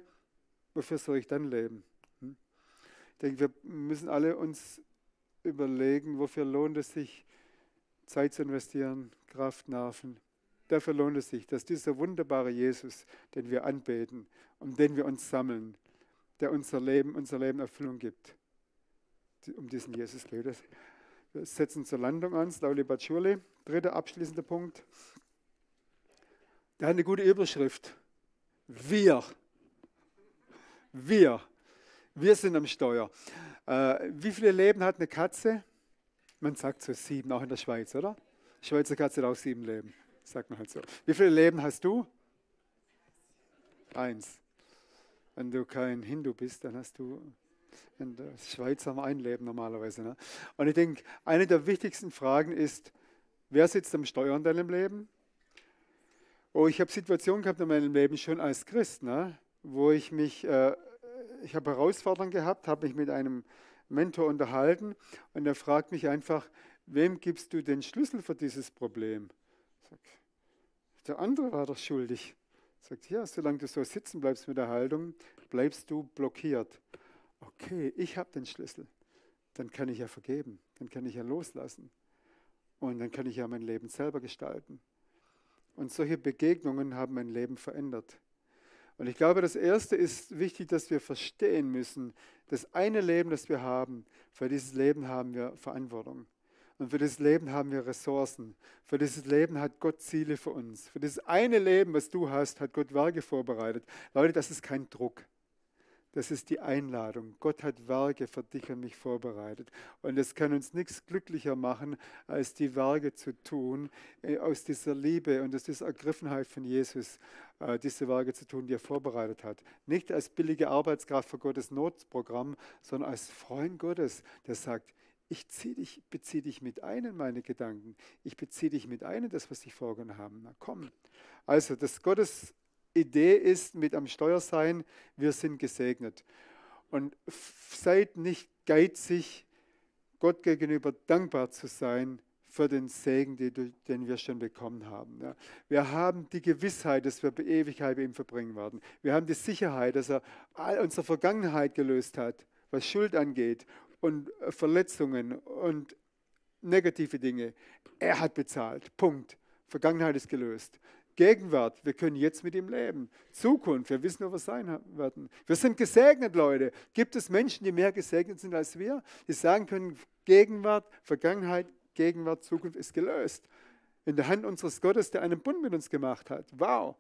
wofür soll ich dann leben? Ich denke, wir müssen alle uns überlegen, wofür lohnt es sich, Zeit zu investieren, Kraft, Nerven. Dafür lohnt es sich, dass dieser wunderbare Jesus, den wir anbeten, um den wir uns sammeln, der unser Leben Erfüllung gibt. Um diesen Jesus geht es. Wir setzen zur Landung an, Slauli Batschuli. Dritter abschließender Punkt. Der hat eine gute Überschrift. Wir sind am Steuer. Wie viele Leben hat eine Katze? Man sagt so 7, auch in der Schweiz, oder? Die Schweizer Katze hat auch 7 Leben, sagt man halt so. Wie viele Leben hast du? 1. Wenn du kein Hindu bist, dann hast du... In der Schweiz haben wir ein Leben normalerweise. Ne? Und ich denke, eine der wichtigsten Fragen ist, wer sitzt am Steuer in deinem Leben? Oh, ich habe Situationen gehabt in meinem Leben schon als Christ, ne? Wo ich habe Herausforderungen gehabt, habe mich mit einem Mentor unterhalten und er fragt mich einfach, wem gibst du den Schlüssel für dieses Problem? Sag, der andere war doch schuldig. Sagt, ja, solange du so sitzen bleibst mit der Haltung, bleibst du blockiert. Okay, ich habe den Schlüssel. Dann kann ich ja vergeben, dann kann ich ja loslassen und dann kann ich ja mein Leben selber gestalten. Und solche Begegnungen haben mein Leben verändert. Und ich glaube, das Erste ist wichtig, dass wir verstehen müssen, das eine Leben, das wir haben, für dieses Leben haben wir Verantwortung. Und für dieses Leben haben wir Ressourcen. Für dieses Leben hat Gott Ziele für uns. Für dieses eine Leben, was du hast, hat Gott Werke vorbereitet. Leute, das ist kein Druck. Das ist die Einladung. Gott hat Werke für dich und mich vorbereitet. Und es kann uns nichts glücklicher machen, als die Werke zu tun, aus dieser Liebe und aus dieser Ergriffenheit von Jesus, diese Werke zu tun, die er vorbereitet hat. Nicht als billige Arbeitskraft für Gottes Notprogramm, sondern als Freund Gottes, der sagt, ich beziehe dich mit ein in meine Gedanken. Ich beziehe dich mit ein in das, was ich vorgenommen habe. Na komm. Also, das Gottes Idee ist mit am Steuer sein, wir sind gesegnet. Und seid nicht geizig, Gott gegenüber dankbar zu sein für den Segen, den wir schon bekommen haben. Wir haben die Gewissheit, dass wir die Ewigkeit bei ihm verbringen werden. Wir haben die Sicherheit, dass er all unsere Vergangenheit gelöst hat, was Schuld angeht und Verletzungen und negative Dinge. Er hat bezahlt. Punkt. Vergangenheit ist gelöst. Gegenwart, wir können jetzt mit ihm leben. Zukunft, wir wissen, wo wir sein werden. Wir sind gesegnet, Leute. Gibt es Menschen, die mehr gesegnet sind als wir? Die sagen können, Gegenwart, Vergangenheit, Gegenwart, Zukunft ist gelöst. In der Hand unseres Gottes, der einen Bund mit uns gemacht hat. Wow.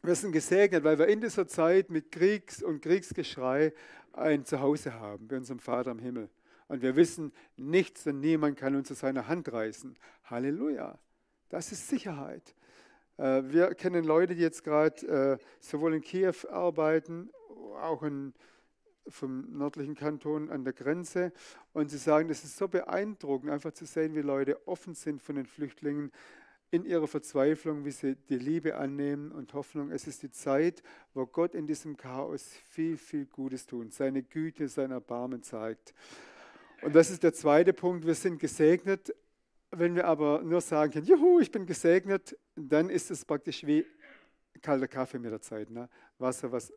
Wir sind gesegnet, weil wir in dieser Zeit mit Kriegs- und Kriegsgeschrei ein Zuhause haben, bei unserem Vater im Himmel. Und wir wissen, nichts und niemand kann uns aus seiner Hand reißen. Halleluja. Das ist Sicherheit. Wir kennen Leute, die jetzt gerade sowohl in Kiew arbeiten, auch vom nördlichen Kanton an der Grenze. Und sie sagen, das ist so beeindruckend, einfach zu sehen, wie Leute offen sind von den Flüchtlingen in ihrer Verzweiflung, wie sie die Liebe annehmen und Hoffnung. Es ist die Zeit, wo Gott in diesem Chaos viel, viel Gutes tut, seine Güte, sein Erbarmen zeigt. Und das ist der zweite Punkt. Wir sind gesegnet. Wenn wir aber nur sagen können, juhu, ich bin gesegnet, dann ist es praktisch wie kalter Kaffee mit der Zeit. Ne? Wasser, was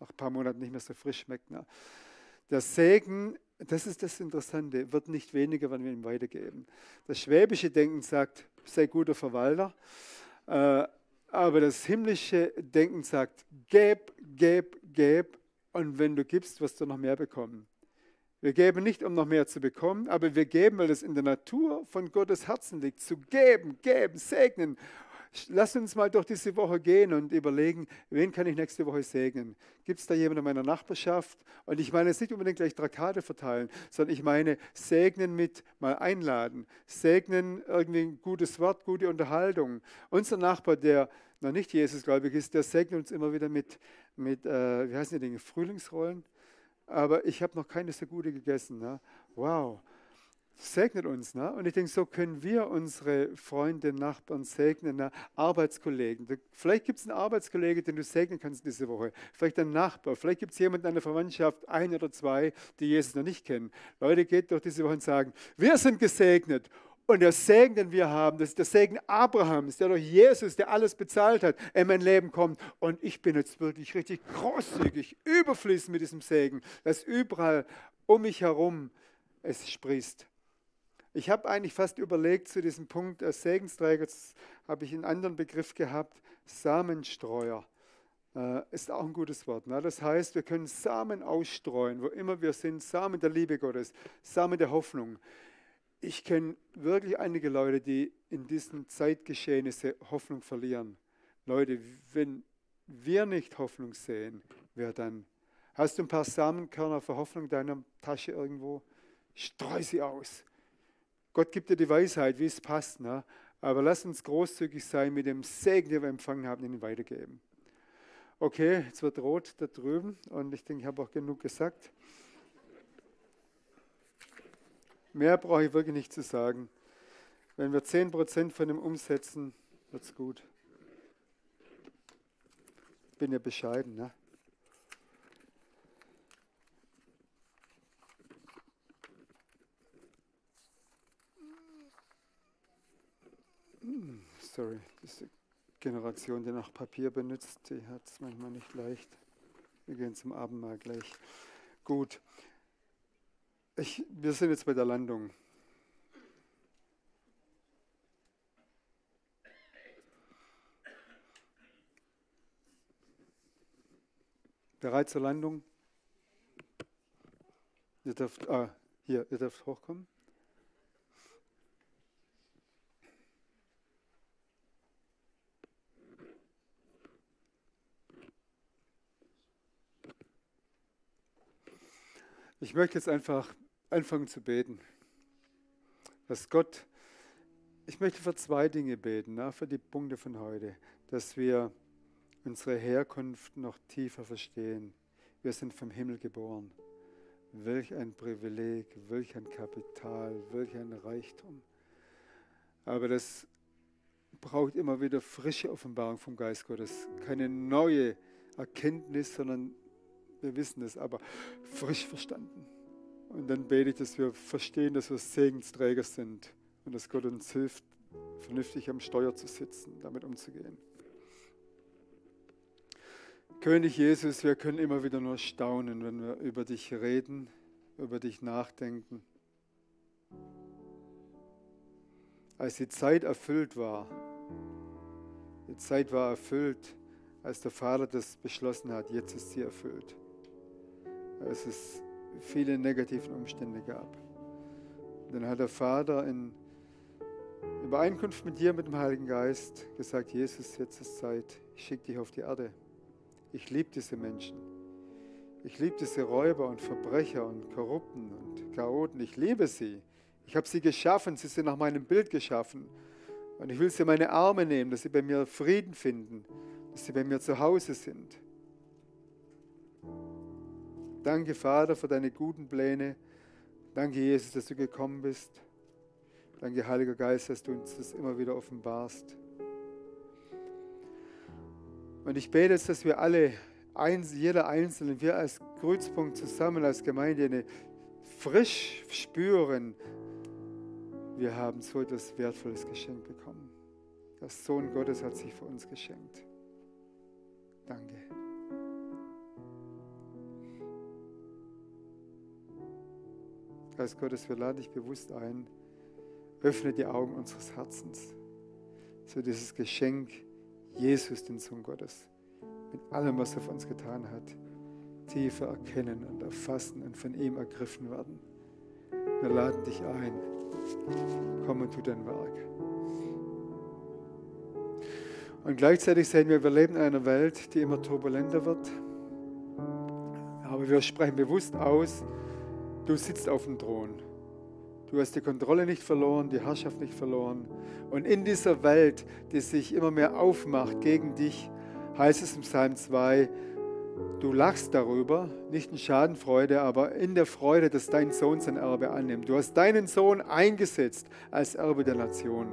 nach ein paar Monaten nicht mehr so frisch schmeckt. Ne? Der Segen, das ist das Interessante, wird nicht weniger, wenn wir ihn weitergeben. Das schwäbische Denken sagt, sei guter Verwalter. Aber das himmlische Denken sagt, gib, gib, gib. Und wenn du gibst, wirst du noch mehr bekommen. Wir geben nicht, um noch mehr zu bekommen, aber wir geben, weil es in der Natur von Gottes Herzen liegt, zu geben, geben, segnen. Lass uns mal durch diese Woche gehen und überlegen, wen kann ich nächste Woche segnen? Gibt es da jemanden in meiner Nachbarschaft? Und ich meine jetzt nicht unbedingt gleich Traktate verteilen, sondern ich meine segnen mit mal einladen, segnen irgendwie ein gutes Wort, gute Unterhaltung. Unser Nachbar, der noch nicht Jesusgläubig ist, der segnet uns immer wieder mit wie heißen die Dinge, Frühlingsrollen. Aber ich habe noch keine so gute gegessen. Ne? Wow, segnet uns. Ne? Und ich denke, so können wir unsere Freunde, Nachbarn segnen, ne? Arbeitskollegen. Vielleicht gibt es einen Arbeitskollegen, den du segnen kannst diese Woche. Vielleicht einen Nachbar. Vielleicht gibt es jemanden in der Verwandtschaft, ein oder zwei, die Jesus noch nicht kennen. Leute, geht durch diese Woche und sagen, wir sind gesegnet. Und der Segen, den wir haben, das ist der Segen Abrahams, der durch Jesus, der alles bezahlt hat, in mein Leben kommt. Und ich bin jetzt wirklich richtig großzügig, überfließend mit diesem Segen, dass überall um mich herum es sprießt. Ich habe eigentlich fast überlegt zu diesem Punkt Segensträger, jetzt habe ich einen anderen Begriff gehabt, Samenstreuer. Ist auch ein gutes Wort. Ne? Das heißt, wir können Samen ausstreuen, wo immer wir sind, Samen der Liebe Gottes, Samen der Hoffnung. Ich kenne wirklich einige Leute, die in diesen Zeitgeschehnissen Hoffnung verlieren. Leute, wenn wir nicht Hoffnung sehen, wer dann? Hast du ein paar Samenkörner für Hoffnung in deiner Tasche irgendwo? Streu sie aus. Gott gibt dir die Weisheit, wie es passt. Ne? Aber lass uns großzügig sein mit dem Segen, den wir empfangen haben, den wir weitergeben. Okay, jetzt wird rot da drüben und ich denke, ich habe auch genug gesagt. Mehr brauche ich wirklich nicht zu sagen. Wenn wir 10% von dem umsetzen, wird es gut. Ich bin ja bescheiden, ne? Sorry, diese Generation, die noch Papier benutzt, die hat es manchmal nicht leicht. Wir gehen zum Abendmahl gleich. Gut. Wir sind jetzt bei der Landung. Bereit zur Landung? Ihr dürft hochkommen. Ich möchte jetzt einfach anfangen zu beten. Ich möchte für zwei Dinge beten, ne, für die Punkte von heute, dass wir unsere Herkunft noch tiefer verstehen. Wir sind vom Himmel geboren. Welch ein Privileg, welch ein Kapital, welch ein Reichtum. Aber das braucht immer wieder frische Offenbarung vom Geist Gottes. Keine neue Erkenntnis, sondern wir wissen es, aber frisch verstanden. Und dann bete ich, dass wir verstehen, dass wir Segensträger sind und dass Gott uns hilft, vernünftig am Steuer zu sitzen, damit umzugehen. König Jesus, wir können immer wieder nur staunen, wenn wir über dich reden, über dich nachdenken. Als die Zeit erfüllt war, die Zeit war erfüllt, als der Vater das beschlossen hat, jetzt ist sie erfüllt. Als es viele negative Umstände gab. Dann hat der Vater in Übereinkunft mit dir, mit dem Heiligen Geist, gesagt, Jesus, jetzt ist Zeit, ich schicke dich auf die Erde. Ich liebe diese Menschen. Ich liebe diese Räuber und Verbrecher und Korrupten und Chaoten. Ich liebe sie. Ich habe sie geschaffen, sie sind nach meinem Bild geschaffen. Und ich will sie in meine Arme nehmen, dass sie bei mir Frieden finden, dass sie bei mir zu Hause sind. Danke, Vater, für deine guten Pläne. Danke, Jesus, dass du gekommen bist. Danke, Heiliger Geist, dass du uns das immer wieder offenbarst. Und ich bete jetzt, dass wir alle, jeder Einzelne, wir als Kreuzpunkt zusammen, als Gemeinde, frisch spüren, wir haben so etwas Wertvolles geschenkt bekommen. Der Sohn Gottes hat sich für uns geschenkt. Danke. Geist Gottes, wir laden dich bewusst ein, öffne die Augen unseres Herzens, so dieses Geschenk Jesus, den Sohn Gottes, mit allem, was er für uns getan hat, tiefer erkennen und erfassen und von ihm ergriffen werden. Wir laden dich ein. Komm und tu dein Werk. Und gleichzeitig sehen wir leben in einer Welt, die immer turbulenter wird. Aber wir sprechen bewusst aus, du sitzt auf dem Thron. Du hast die Kontrolle nicht verloren, die Herrschaft nicht verloren. Und in dieser Welt, die sich immer mehr aufmacht gegen dich, heißt es im Psalm 2, du lachst darüber, nicht in Schadenfreude, aber in der Freude, dass dein Sohn sein Erbe annimmt. Du hast deinen Sohn eingesetzt als Erbe der Nation.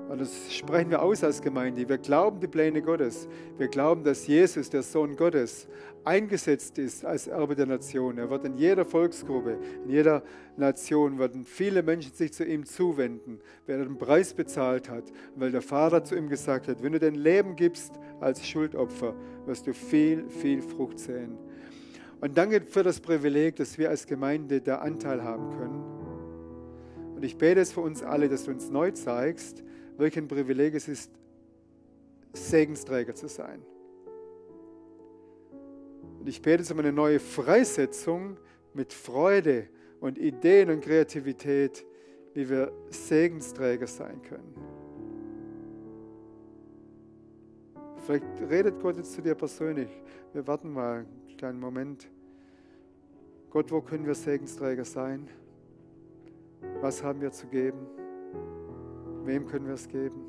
Und das sprechen wir aus als Gemeinde. Wir glauben die Pläne Gottes. Wir glauben, dass Jesus, der Sohn Gottes, eingesetzt ist als Erbe der Nation. Er wird in jeder Volksgruppe, in jeder Nation, werden viele Menschen sich zu ihm zuwenden, weil er den Preis bezahlt hat, weil der Vater zu ihm gesagt hat, wenn du dein Leben gibst als Schuldopfer, wirst du viel, viel Frucht sehen. Und danke für das Privileg, dass wir als Gemeinde da Anteil haben können. Und ich bete es für uns alle, dass du uns neu zeigst, welch ein Privileg es ist, Segensträger zu sein. Und ich bete um eine neue Freisetzung mit Freude und Ideen und Kreativität, wie wir Segensträger sein können. Vielleicht redet Gott jetzt zu dir persönlich. Wir warten mal einen kleinen Moment. Gott, wo können wir Segensträger sein? Was haben wir zu geben? Wem können wir es geben?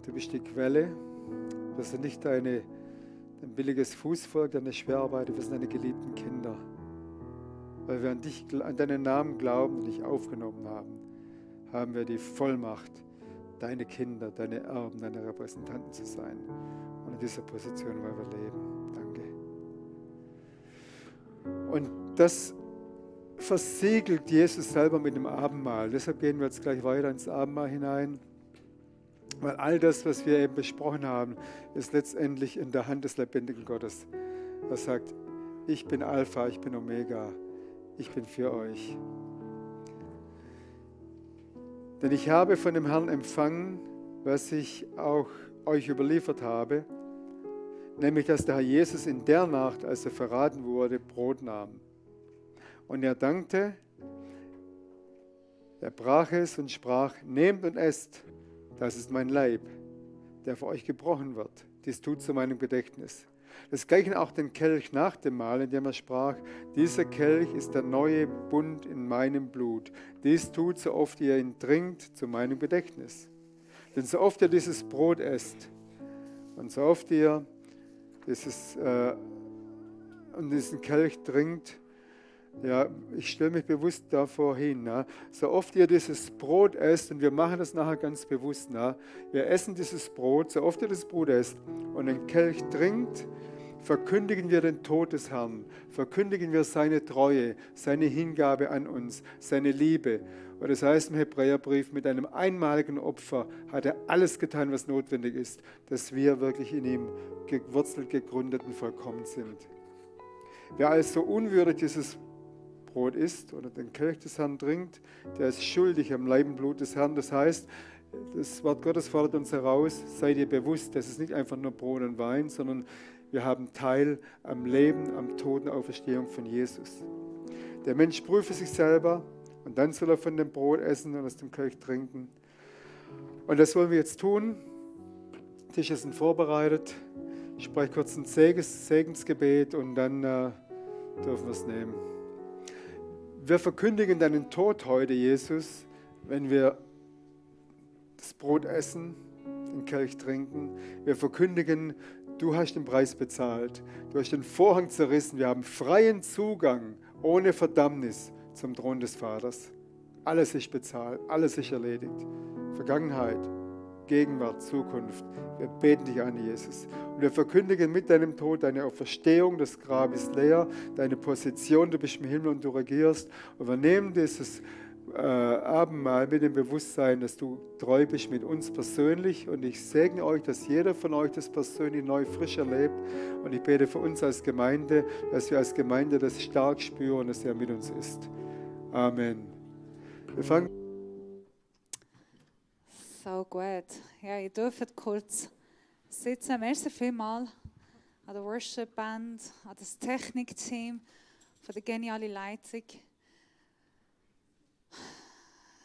Du bist die Quelle. Wir sind nicht ein billiges Fußvolk, deine Schwerarbeiter, wir sind deine geliebten Kinder. Weil wir an deinen Namen glauben und dich aufgenommen haben, haben wir die Vollmacht, deine Kinder, deine Erben, deine Repräsentanten zu sein. Und in dieser Position wollen wir leben. Danke. Und das versiegelt Jesus selber mit dem Abendmahl. Deshalb gehen wir jetzt gleich weiter ins Abendmahl hinein. Weil all das, was wir eben besprochen haben, ist letztendlich in der Hand des lebendigen Gottes. Er sagt, ich bin Alpha, ich bin Omega. Ich bin für euch. Denn ich habe von dem Herrn empfangen, was ich auch euch überliefert habe, nämlich, dass der Herr Jesus in der Nacht, als er verraten wurde, Brot nahm. Und er dankte, er brach es und sprach, nehmt und esst, das ist mein Leib, der für euch gebrochen wird. Dies tut zu meinem Gedächtnis. Desgleichen auch den Kelch nach dem Mahl, in dem er sprach, dieser Kelch ist der neue Bund in meinem Blut. Dies tut, so oft ihr ihn trinkt, zu meinem Gedächtnis. Denn so oft ihr dieses Brot esst und so oft ihr diesen Kelch trinkt, ja, ich stelle mich bewusst davor hin, na, so oft ihr dieses Brot esst, und wir machen das nachher ganz bewusst, na, wir essen dieses Brot, so oft ihr das Brot esst und den Kelch trinkt, verkündigen wir den Tod des Herrn, verkündigen wir seine Treue, seine Hingabe an uns, seine Liebe. Und das heißt im Hebräerbrief, mit einem einmaligen Opfer hat er alles getan, was notwendig ist, dass wir wirklich in ihm gewurzelt, gegründet und vollkommen sind. Wer also unwürdig dieses Brot isst oder den Kelch des Herrn trinkt, der ist schuldig am Leib und Blut des Herrn. Das heißt, das Wort Gottes fordert uns heraus, seid ihr bewusst, das ist nicht einfach nur Brot und Wein, sondern wir haben Teil am Leben, am Tod und Auferstehung von Jesus. Der Mensch prüfe sich selber Und dann soll er von dem Brot essen und aus dem Kelch trinken. Und das wollen wir jetzt tun. Tische sind vorbereitet. Ich spreche kurz ein Segensgebet und dann dürfen wir es nehmen. Wir verkündigen deinen Tod heute, Jesus, wenn wir das Brot essen, den Kelch trinken. Wir verkündigen, du hast den Preis bezahlt. Du hast den Vorhang zerrissen. Wir haben freien Zugang, ohne Verdammnis, zum Thron des Vaters. Alles ist bezahlt, alles ist erledigt. Vergangenheit, Gegenwart, Zukunft. Wir beten dich an, Jesus. Und wir verkündigen mit deinem Tod deine Auferstehung, das Grab ist leer, deine Position, du bist im Himmel und du regierst. Und wir nehmen dieses Abendmahl mit dem Bewusstsein, dass du treu bist mit uns persönlich. Und ich segne euch, dass jeder von euch das persönlich neu frisch erlebt. Und ich bete für uns als Gemeinde, dass wir als Gemeinde das stark spüren, dass er mit uns ist. Amen. Wir fangen. So gut. Ja, ihr dürft kurz sitzen. Merci vielmals an der Worship Band, an das Technikteam, für die geniale Leitung.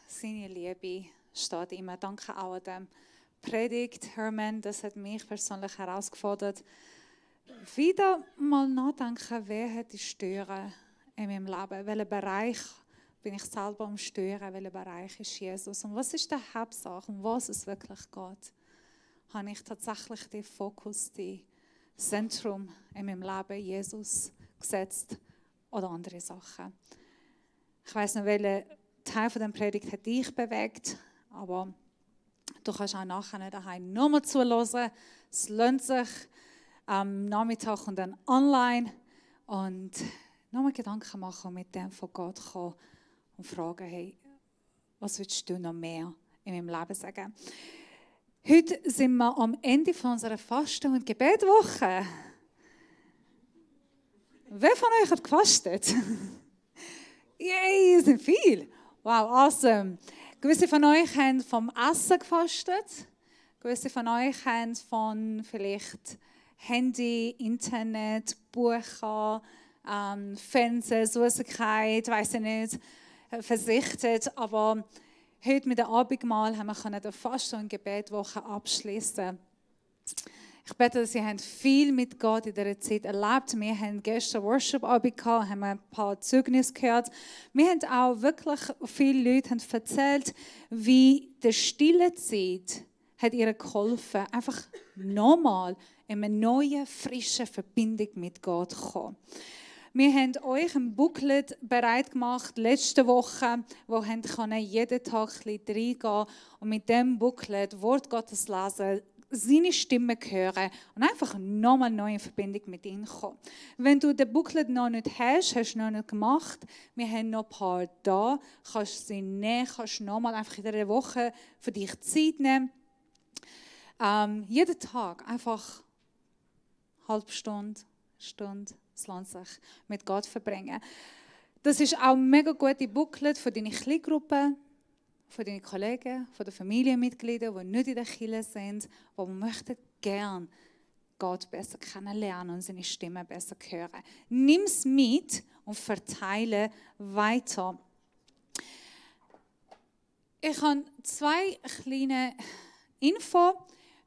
Seine Liebe steht immer. Danke auch an dem Predigt, Herman, das hat mich persönlich herausgefordert. Wieder mal nachdenken, wer hat die Stören in meinem Leben? Welcher Bereich bin ich selber am Stören? Welcher Bereich ist Jesus? Und was ist die Hauptsache? Um was es wirklich geht? Habe ich tatsächlich den Fokus, das Zentrum in meinem Leben, Jesus, gesetzt oder andere Sachen? Ich weiss nicht, welcher Teil von der Predigt hat dich bewegt, aber du kannst auch nachher daheim nochmal zuhören. Es lohnt sich am Nachmittag und dann online und nochmal Gedanken machen und mit dem von Gott kommen und fragen, hey, was willst du noch mehr in meinem Leben sagen? Heute sind wir am Ende von unserer Fasten- und Gebetwoche. Wer von euch hat gefastet? Yay, sind viel. Wow, awesome. Gewisse von euch haben vom Essen gefastet. Gewisse von euch haben von vielleicht Handy, Internet, Bücher, Fernsehen, Süßigkeit, weiss ich nicht, verzichtet. Aber heute mit dem Abendmahl haben wir die Fasten- und Gebetwoche abschließen. Ich bete, dass ihr viel mit Gott in dieser Zeit erlebt. Wir haben gestern Worship-Abend gehabt, haben ein paar Zeugnisse gehört. Wir haben auch wirklich, viele Leute haben erzählt, wie die stille Zeit hat ihnen geholfen, einfach nochmal in eine neue, frische Verbindung mit Gott zu kommen. Wir haben euch ein Booklet bereit gemacht letzte Woche, wo ihr jeden Tag ein bisschen reingehen und mit dem Booklet Wort Gottes lesen, seine Stimme hören und einfach nochmal neu in Verbindung mit ihm kommen. Wenn du den Booklet noch nicht hast, hast du noch nicht gemacht, wir haben noch ein paar da, kannst du sie nehmen, kannst nochmal einfach in dieser Woche für dich Zeit nehmen. Jeden Tag einfach eine halbe Stunde, es lohnt sich, mit Gott verbringen. Das ist auch ein mega gutes Booklet für deine Kleingruppe, für deine Kollegen, für die Familienmitglieder, die nicht in der Kirche sind, die möchten gerne Gott besser kennenlernen und seine Stimme besser hören. Nimm es mit und verteile weiter. Ich habe 2 kleine Infos.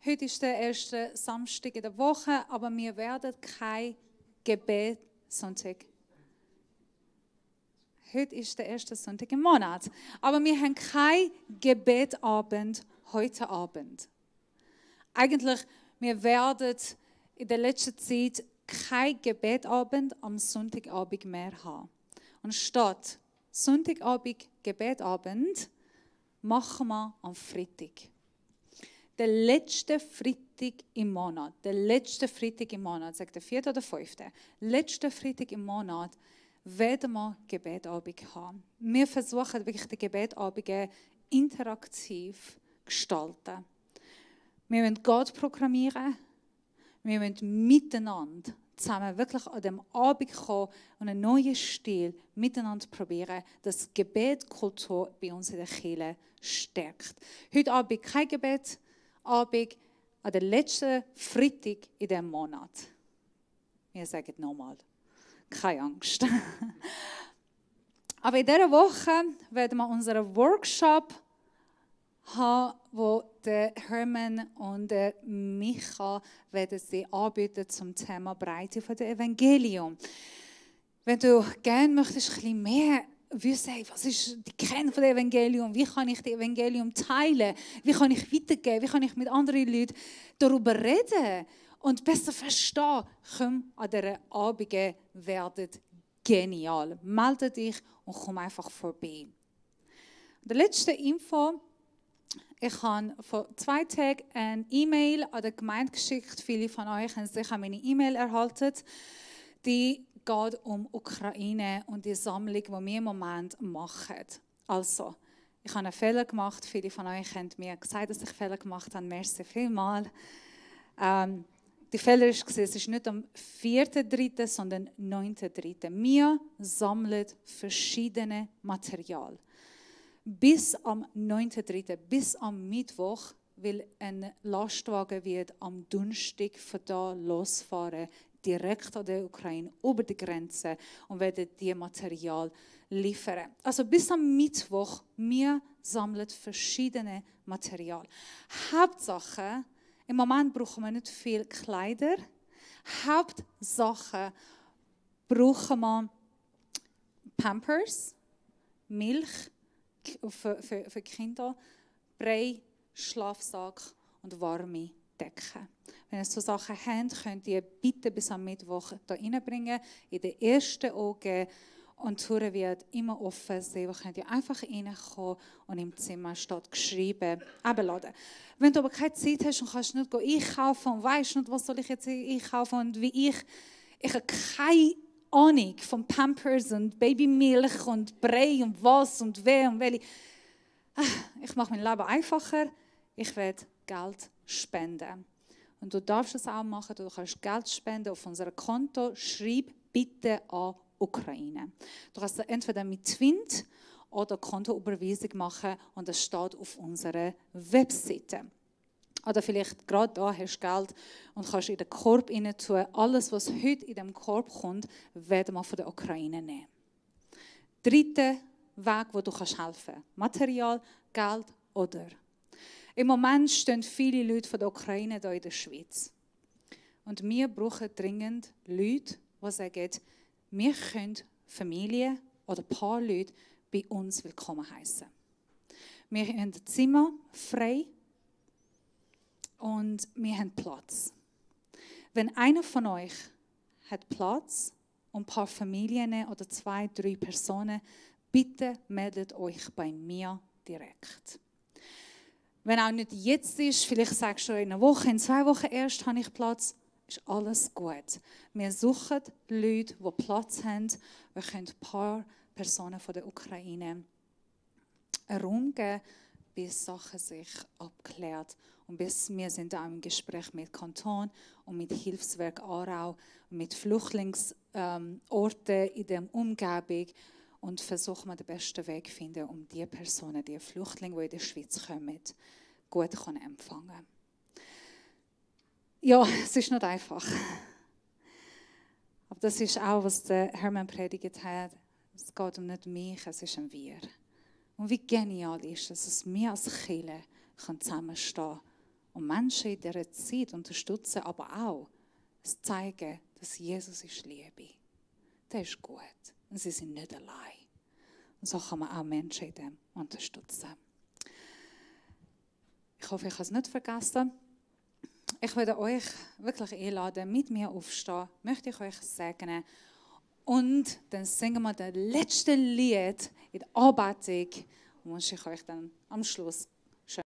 Heute ist der erste Samstag in der Woche, aber wir werden kein Gebetssonntag. Heute ist der erste Sonntag im Monat. Aber wir haben kein Gebetabend heute Abend. Eigentlich, wir werden in der letzten Zeit kein Gebetabend am Sonntagabend mehr haben. Und statt Sonntagabend, Gebetabend, machen wir am Freitag. Der letzte Freitag im Monat, sagt der 4. oder 5. Letzte Freitag im Monat, werden wir Gebetabend haben. Wir versuchen wirklich die Gebetabende interaktiv zu gestalten. Wir wollen Gott programmieren, wir wollen miteinander zusammen wirklich an dem Abend kommen und einen neuen Stil miteinander probieren, dass die Gebetkultur bei uns in der Kirche stärkt. Heute Abend kein Gebet, Abend an der letzten Freitag in diesem Monat. Wir sagen nochmal, keine Angst. Aber in dieser Woche werden wir unseren Workshop haben, wo der Hermann und der Micha werden sie anbieten zum Thema Breite von der Evangelium. Wenn du gerne möchtest, ein bisschen mehr wissen, was ist die Kern von der Evangelium, wie kann ich das Evangelium teilen, wie kann ich weitergeben, wie kann ich mit anderen Leuten darüber reden und besser verstehen, komm an dieser Abende, werden genial. Melde dich und komm einfach vorbei. Die letzte Info: Ich habe vor 2 Tagen eine E-Mail an die Gemeinde geschickt. Viele von euch haben sicher meine E-Mail erhalten. Die geht um Ukraine und die Sammlung, die wir im Moment machen. Also, ich habe einen Fehler gemacht. Viele von euch haben mir gesagt, dass ich Fehler gemacht habe. Merci vielmals. Der Fehler war, es ist nicht am 4.3., sondern 9.3. Wir sammeln verschiedene Material. Bis am 9.3., bis am Mittwoch, weil ein Lastwagen wird am Donnerstag von da losfahren, direkt an der Ukraine, über die Grenze, und werden dieses Material liefern. Also bis am Mittwoch, wir sammeln verschiedene Material. Hauptsache, im Moment brauchen wir nicht viel Kleider. Hauptsache brauchen wir Pampers, Milch für Kinder, Brei, Schlafsack und warme Decken. Wenn ihr so Sachen habt, könnt ihr bitte bis am Mittwoch hier reinbringen, in den ersten Augen. Und die Tür wird immer offen sein. Wo könnt ihr einfach reinkommen und im Zimmer steht geschrieben, abladen. Wenn du aber keine Zeit hast und kannst nicht einkaufen und weißt nicht, was soll ich jetzt einkaufen und wie ich habe keine Ahnung von Pampers und Babymilch und Brei und was und wer und welche. Ich mache mein Leben einfacher. Ich werde Geld spenden. Und du darfst es auch machen. Du kannst Geld spenden auf unser Konto. Schreib bitte an Ukraine. Du kannst entweder mit Twint oder Kontoüberweisung machen und das steht auf unserer Webseite. Oder vielleicht gerade da hast du Geld und kannst in den Korb rein tun. Alles, was heute in dem Korb kommt, werden wir von der Ukraine nehmen. Dritter Weg, wo du helfen kannst. Material, Geld oder. Im Moment stehen viele Leute von der Ukraine hier in der Schweiz. Und wir brauchen dringend Leute, die sagen, wir können Familie oder ein paar Leute bei uns willkommen heißen. Wir haben ein Zimmer frei und wir haben Platz. Wenn einer von euch hat Platz und ein paar Familien oder 2, 3 Personen, bitte meldet euch bei mir direkt. Wenn auch nicht jetzt ist, vielleicht sagst du in einer Woche, in 2 Wochen erst habe ich Platz, ist alles gut. Wir suchen Leute, die Platz haben. Wir können ein paar Personen von der Ukraine einen Raum geben, bis Sachen sich abklärt. Und bis wir sind auch im Gespräch mit Kanton und mit Hilfswerk Aarau und mit Flüchtlingsorten in der Umgebung und versuchen wir den besten Weg zu finden, um die Personen, die Flüchtlinge, die in der Schweiz kommen, gut zu empfangen. Ja, es ist nicht einfach. Aber das ist auch, was der Hermann predigt hat. Es geht um nicht mich, es ist ein Wir. Und wie genial ist es, dass wir als Kirche zusammenstehen und Menschen in dieser Zeit unterstützen, aber auch es zeigen, dass Jesus ist Liebe. Der ist gut und sie sind nicht allein. Und so kann man auch Menschen in dem unterstützen. Ich hoffe, ich habe es nicht vergessen. Ich würde euch wirklich einladen, mit mir aufstehen, möchte ich euch segnen. Und dann singen wir das letzte Lied in der Anbetung und wünsche ich euch dann am Schluss